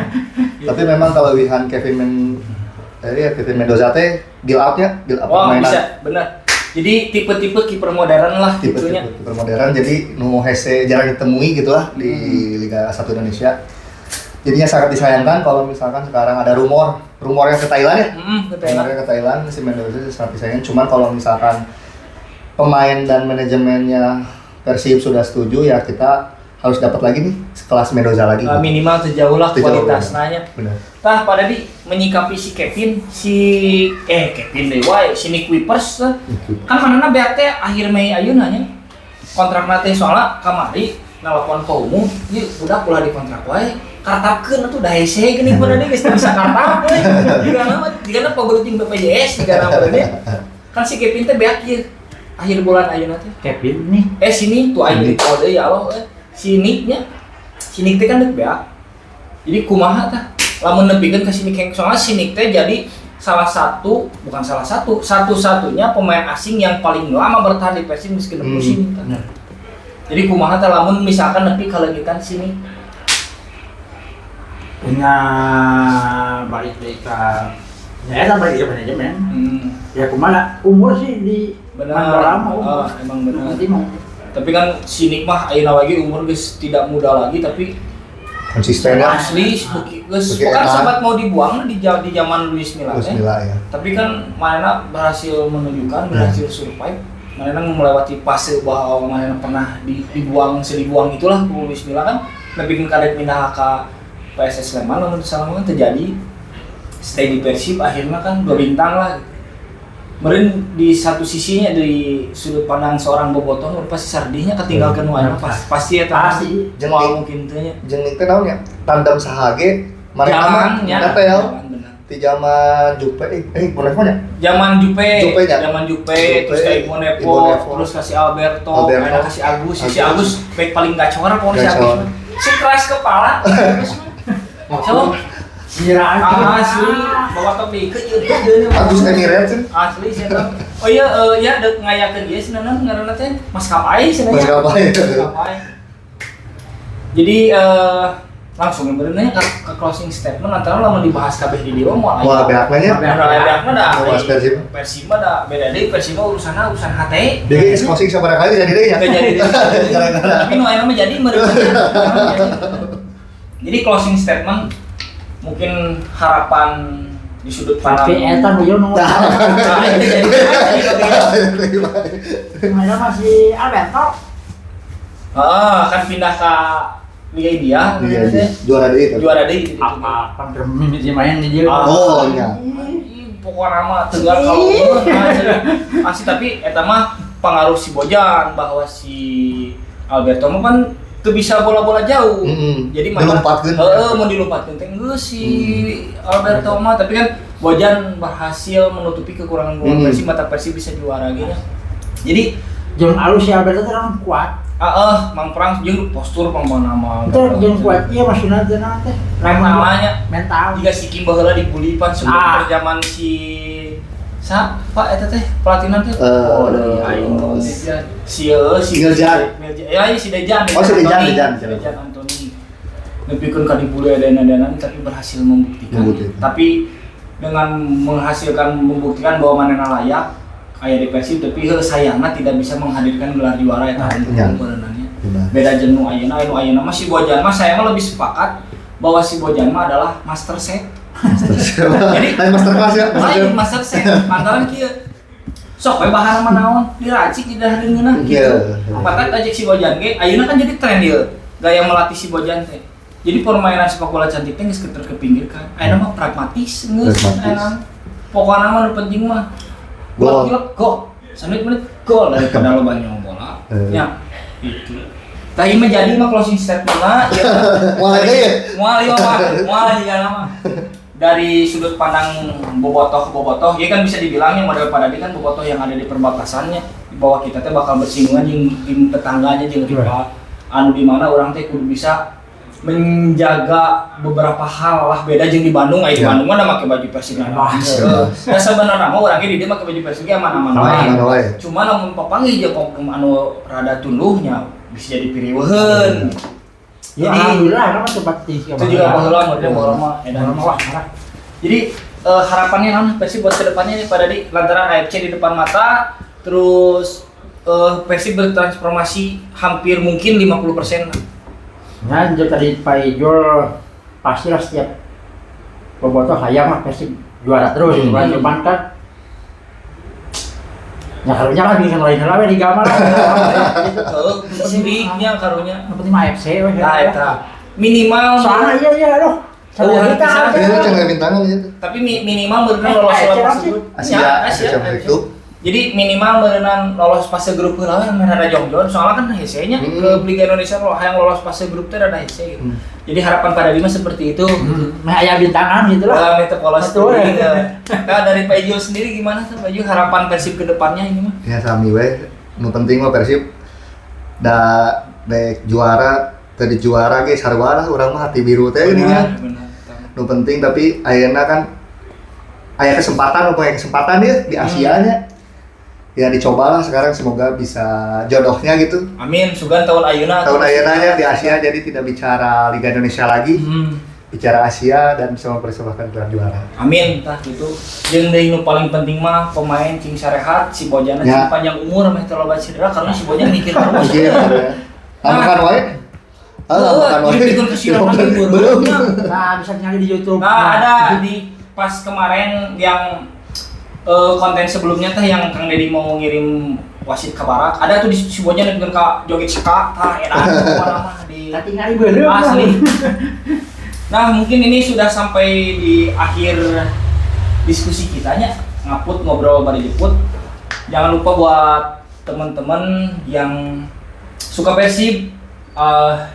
Tapi memang kelebihan Kevin Men ya Kevin Mendoza teh build up-nya, build up Wah, permainan. bisa, benar. Jadi tipe-tipe kiper modern lah Tipe-tipe gitunya. Kiper modern, jadi nu hese jarang ditemui gitu lah di Liga 1 Indonesia. Jadinya sangat disayangkan kalau misalkan sekarang ada rumor, rumornya ke Thailand ya. Ke Thailand. Rumornya ke Thailand si Mendoza sangat disayangkan. Cuman kalau misalkan pemain dan manajemennya Persib sudah setuju ya kita harus dapat lagi nih sekelas Mendoza lagi. Minimal sejauh lah Sejauh, kualitasnya. Benar. Tah pada di menyikapi si Kevin, si Kevin deh wae, si Nick Kuipers teh. Kan manana beak teh akhir Mei ayeuna nya. Kontrak teh soalnya kamari nelpon ke umum, ieu udah ulah dikontrak wae. Kartapkeun atuh da hese geuning pada deui geus teu bisa kartap we. Jigana mah jigana pagelut jeung BPJS jigana mah deui. Kan si Kevin teh beak ieu akhir bulan ayeuna teh. Kevin nih. Eh sini tuh aing di kode ya Allah eh. Si Nick-nya. Si Nick teh kan deuk beak. Jadi kumaha tah? Lamun nepikeun ka si Nick Heng, soalnya si Nick teh jadi salah satu, bukan salah satu, satu-satunya pemain asing yang paling lama bertahan di Persib meski musim tah. Bener. Jadi kumaha tah lamun misalkan nepi kaleungitan si Nick? Nya balik deui ka ya eta balik ke manajemen. Ya kumaha umur sih di Benar. main mah umur. Ah, emang benar. Nanti mau Tapi kan si Nick mah ayeuna lagi umur geus tidak muda lagi, tapi Konsisten ya. asli beuki geus Beuki kan enak. sempat mau dibuang di zaman Luis Milla Luis teh. Milla ya. Tapi kan mana berhasil menunjukkan, berhasil survive. Mana melewati fase bahwa mana pernah dibuang sedibuang itulah ku Luis Milla kan lebih karek pindah ke PSS Sleman, lamun salah kan terjadi stay di Persib, akhirnya kan dua bintang lah gitu. Meureun di satu sisinya dari sudut pandang seorang bobotoh pasti sardihnya ketinggalkan nu ayeuna pasti eta Pasti. moal mungkin teh nya. Jeung teh naon ya? Tandem saha ge mereka mah Jalan nya. ngetel Jalan, benar. di zaman Jupe boleh mah ya? Zaman Jupe, Jupe nya? zaman Jupe, Jupe, terus kayak Ibu Nepo, Ibu Nepo. terus kasih Alberto, Alberto. ada kasih Agus, si Agus. Agus back paling gacor pokoknya si Agus. Gacor. Mah. Si keras kepala, si Agus mah. Coba Sirah. asli, bawa top di ke ieu Agus Emirates sih. Asli sih eta. Oh iya, ya dek ngayakeun ieu cenah ngaranna teh maskapai cenah. Maskapai. Maskapai. Jadi langsung benernya ke closing statement antara lamun dibahas kabeh di dieu moal Moal beak nya. Moal beak mah da. Mau bahas Persib. Persib mah da beda deui, Persib mah urusanna urusan hate. Dia geus closing sabaraha kali jadi deui ya. Nggak jadi deui. Gara-gara. Tapi nu ayeuna mah jadi meureun. Jadi closing statement mungkin harapan di sudut pandang Tapi eta nu ieu nu. Nah, itu jadi Mana masih Alberto. Ah, kan pindah ke Liga India. Iya, iya. Juara deui itu. Juara deui gitu. Apa apa mimiti main di dia. Ah. Oh, iya. Ih, pokoknya mah tegar kalau asli, tapi eta mah pengaruh si Bojan bahwa si Alberto mah kan teu bisa bola-bola jauh. Jadi mana Dilompatkeun. Heeh, mau dilompatkeun teh geus si Alberto mah, tapi kan Bojan berhasil menutupi kekurangan bola Persib, mata Persib bisa juara gitu. Jadi Jeung alus si Alberto teh kan kuat. Mang Prang jeung postur pang nama. Itu jeung kuat ieu maksudna teh naon teh? Mentalnya. Mental. Jika si Kim baheula dibully pan sebelum zaman si siapa eta teh pelatihna teh? Oh, aing si si Miljan. Miljan. Ya, iya, si Dejan. Oh, si Dejan, Anthony. Dejan. Si Dejan Anthony. Nepikeun ka dibully edan-edanan tapi berhasil membuktikan. Membuktikan. Tapi dengan menghasilkan membuktikan bahwa manehna layak aya di Persib, tapi heuh sayangna tidak bisa menghadirkan gelar juara eta Iya. berenangnya. Benar. Beda jeung nu ayeuna, anu ayeuna mah si Bojan mah saya mah lebih sepakat bahwa si Bojan mah adalah master set. Jadi- lain master class ya, master Lain master set, lantaran kieu. Sok we bahan mah naon, diracik di dahar ngeunah gitu. Iya. Matak ajak si Bojan ge, ayeuna kan jadi tren ieu gaya melatih si Bojan teh. Jadi permainan sepak bola cantik teh geus terkepinggirkan. Ayeuna mah pragmatis geus Pragmatis. ayeuna. Pokokna mah nu penting mah Gol. gol, gol. Samenit-menit gol daripada loba nyong bola. Eh. Ya, itu. Tah ieu mah jadi mah closing statement lah. Moal deui ya? Moal ieu mah, moal jiga mah. Dari sudut pandang bobotoh-bobotoh, ya kan bisa dibilangnya model pada dia kan bobotoh yang ada di perbatasannya, di bawah kita teh bakal bersinggungan jeung tim tetangganya jeung rival anu di mana orang teh kudu bisa menjaga beberapa hal lah, beda jeung di Bandung, aya di Ya. Bandung mah da make baju Persib nah. Bebas. Nah, sebenarnya mah urang ge di dieu make baju Persib ge aman-aman wae. Aman wae. Cuma lamun papanggih jeung oknum anu rada tunduhnya bisa jadi piriweuheun. Ya, Jadi- alhamdulillah kan mah sempat tinggi. Itu juga baheula model baheula mah edan. Baheula mah wah parah. Jadi harapannya naon Persib buat kedepannya nih pada di lantaran AFC di depan mata, terus Persib bertransformasi hampir mungkin 50%. Nah, jadi tadi Pak Ijul pastilah setiap bobotoh hayang mah Persib juara terus, bukan cuman kan ya karunya lah bisa lain lah we di gambar lah. Heeh, siriknya karunya. Yang penting mah AFC we. Nah, eta minimal Soalnya iya iya aduh. Oh, Satu kita bisa. Iya, cenah bintangan gitu. Tapi minimal berenang lolos AFC fase sih? grup. Asia, Ya, Asia Asia, Champions AFC. League. Jadi minimal berenang lolos fase grup heula we rada jongjon, soalnya kan hese nya ke Liga Indonesia lo hayang lolos fase grup teh rada hese gitu. Jadi harapan pada Dimas seperti itu. Nah, aya bintangan gitu lah. Dalam itu polos Betul. Nah, dari Pak Ijul sendiri gimana tuh Pak Ijul harapan Persib ke depannya ini mah? Ya sami we. Nu penting mah Persib da dek juara tadi juara ge sarua lah urang mah hati biru teh ini nya. Benar. Nu penting tapi ayeuna kan aya kesempatan, aya kesempatan ya di Asia nya. Ya dicobalah sekarang semoga bisa jodohnya gitu. Amin, sugan tahun ayeuna. Tahun ayeuna nya di Asia jadi tidak bicara Liga Indonesia lagi. Bicara Asia dan bisa mempersembahkan gelar juara. Amin, tah gitu. Jeung deui nu paling penting mah pemain cing sarehat, si Bojana cing panjang umur, meh teu loba cedera, karena si Bojan mikir terus. Mikir ya. Makan wae. Ah, makan wae. Jadi bikin kesilapan Belum. Nah, bisa nyari di YouTube. Nah, ada di pas kemarin yang konten sebelumnya teh yang Kang Deddy mau ngirim wasit ke barak, ada tuh di si Bojan bikin ka joget ska, tah enak pokokna mah di Tapi nyari beureum. Asli. Nah, mungkin ini sudah sampai di akhir diskusi kitanya, ngaput ngobrol bari jeput. Jangan lupa buat teman-teman yang suka Persib,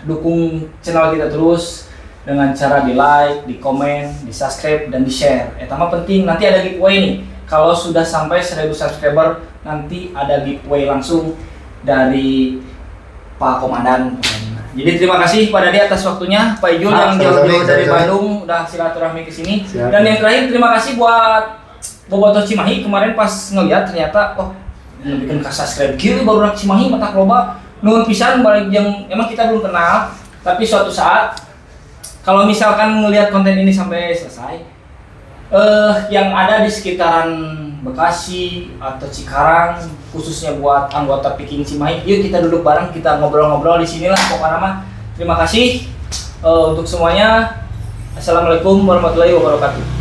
dukung channel kita terus dengan cara di like, di komen, di subscribe, dan di share. Eta mah penting, nanti ada giveaway nih. Kalau sudah sampai 1000 subscriber, nanti ada giveaway langsung dari Pak Komandan. Jadi terima kasih pada dia atas waktunya, Pak Ijul Ah, yang jauh-jauh sama-sama, dari sama-sama. Bandung udah silaturahmi ke sini. Siap. Dan yang terakhir terima kasih buat Bobotoh Cimahi, kemarin pas ngeliat ternyata, oh, bikin ka subscribe kieu baru Cimahi matak loba. Nuhun pisan balik yang emang kita belum kenal, tapi suatu saat kalau misalkan ngelihat konten ini sampai selesai, yang ada di sekitaran Bekasi atau Cikarang, khususnya buat anggota Viking Cimahi, yuk kita duduk bareng, kita ngobrol-ngobrol di sinilah pokoknya mah. Terima kasih untuk semuanya. Assalamualaikum warahmatullahi wabarakatuh.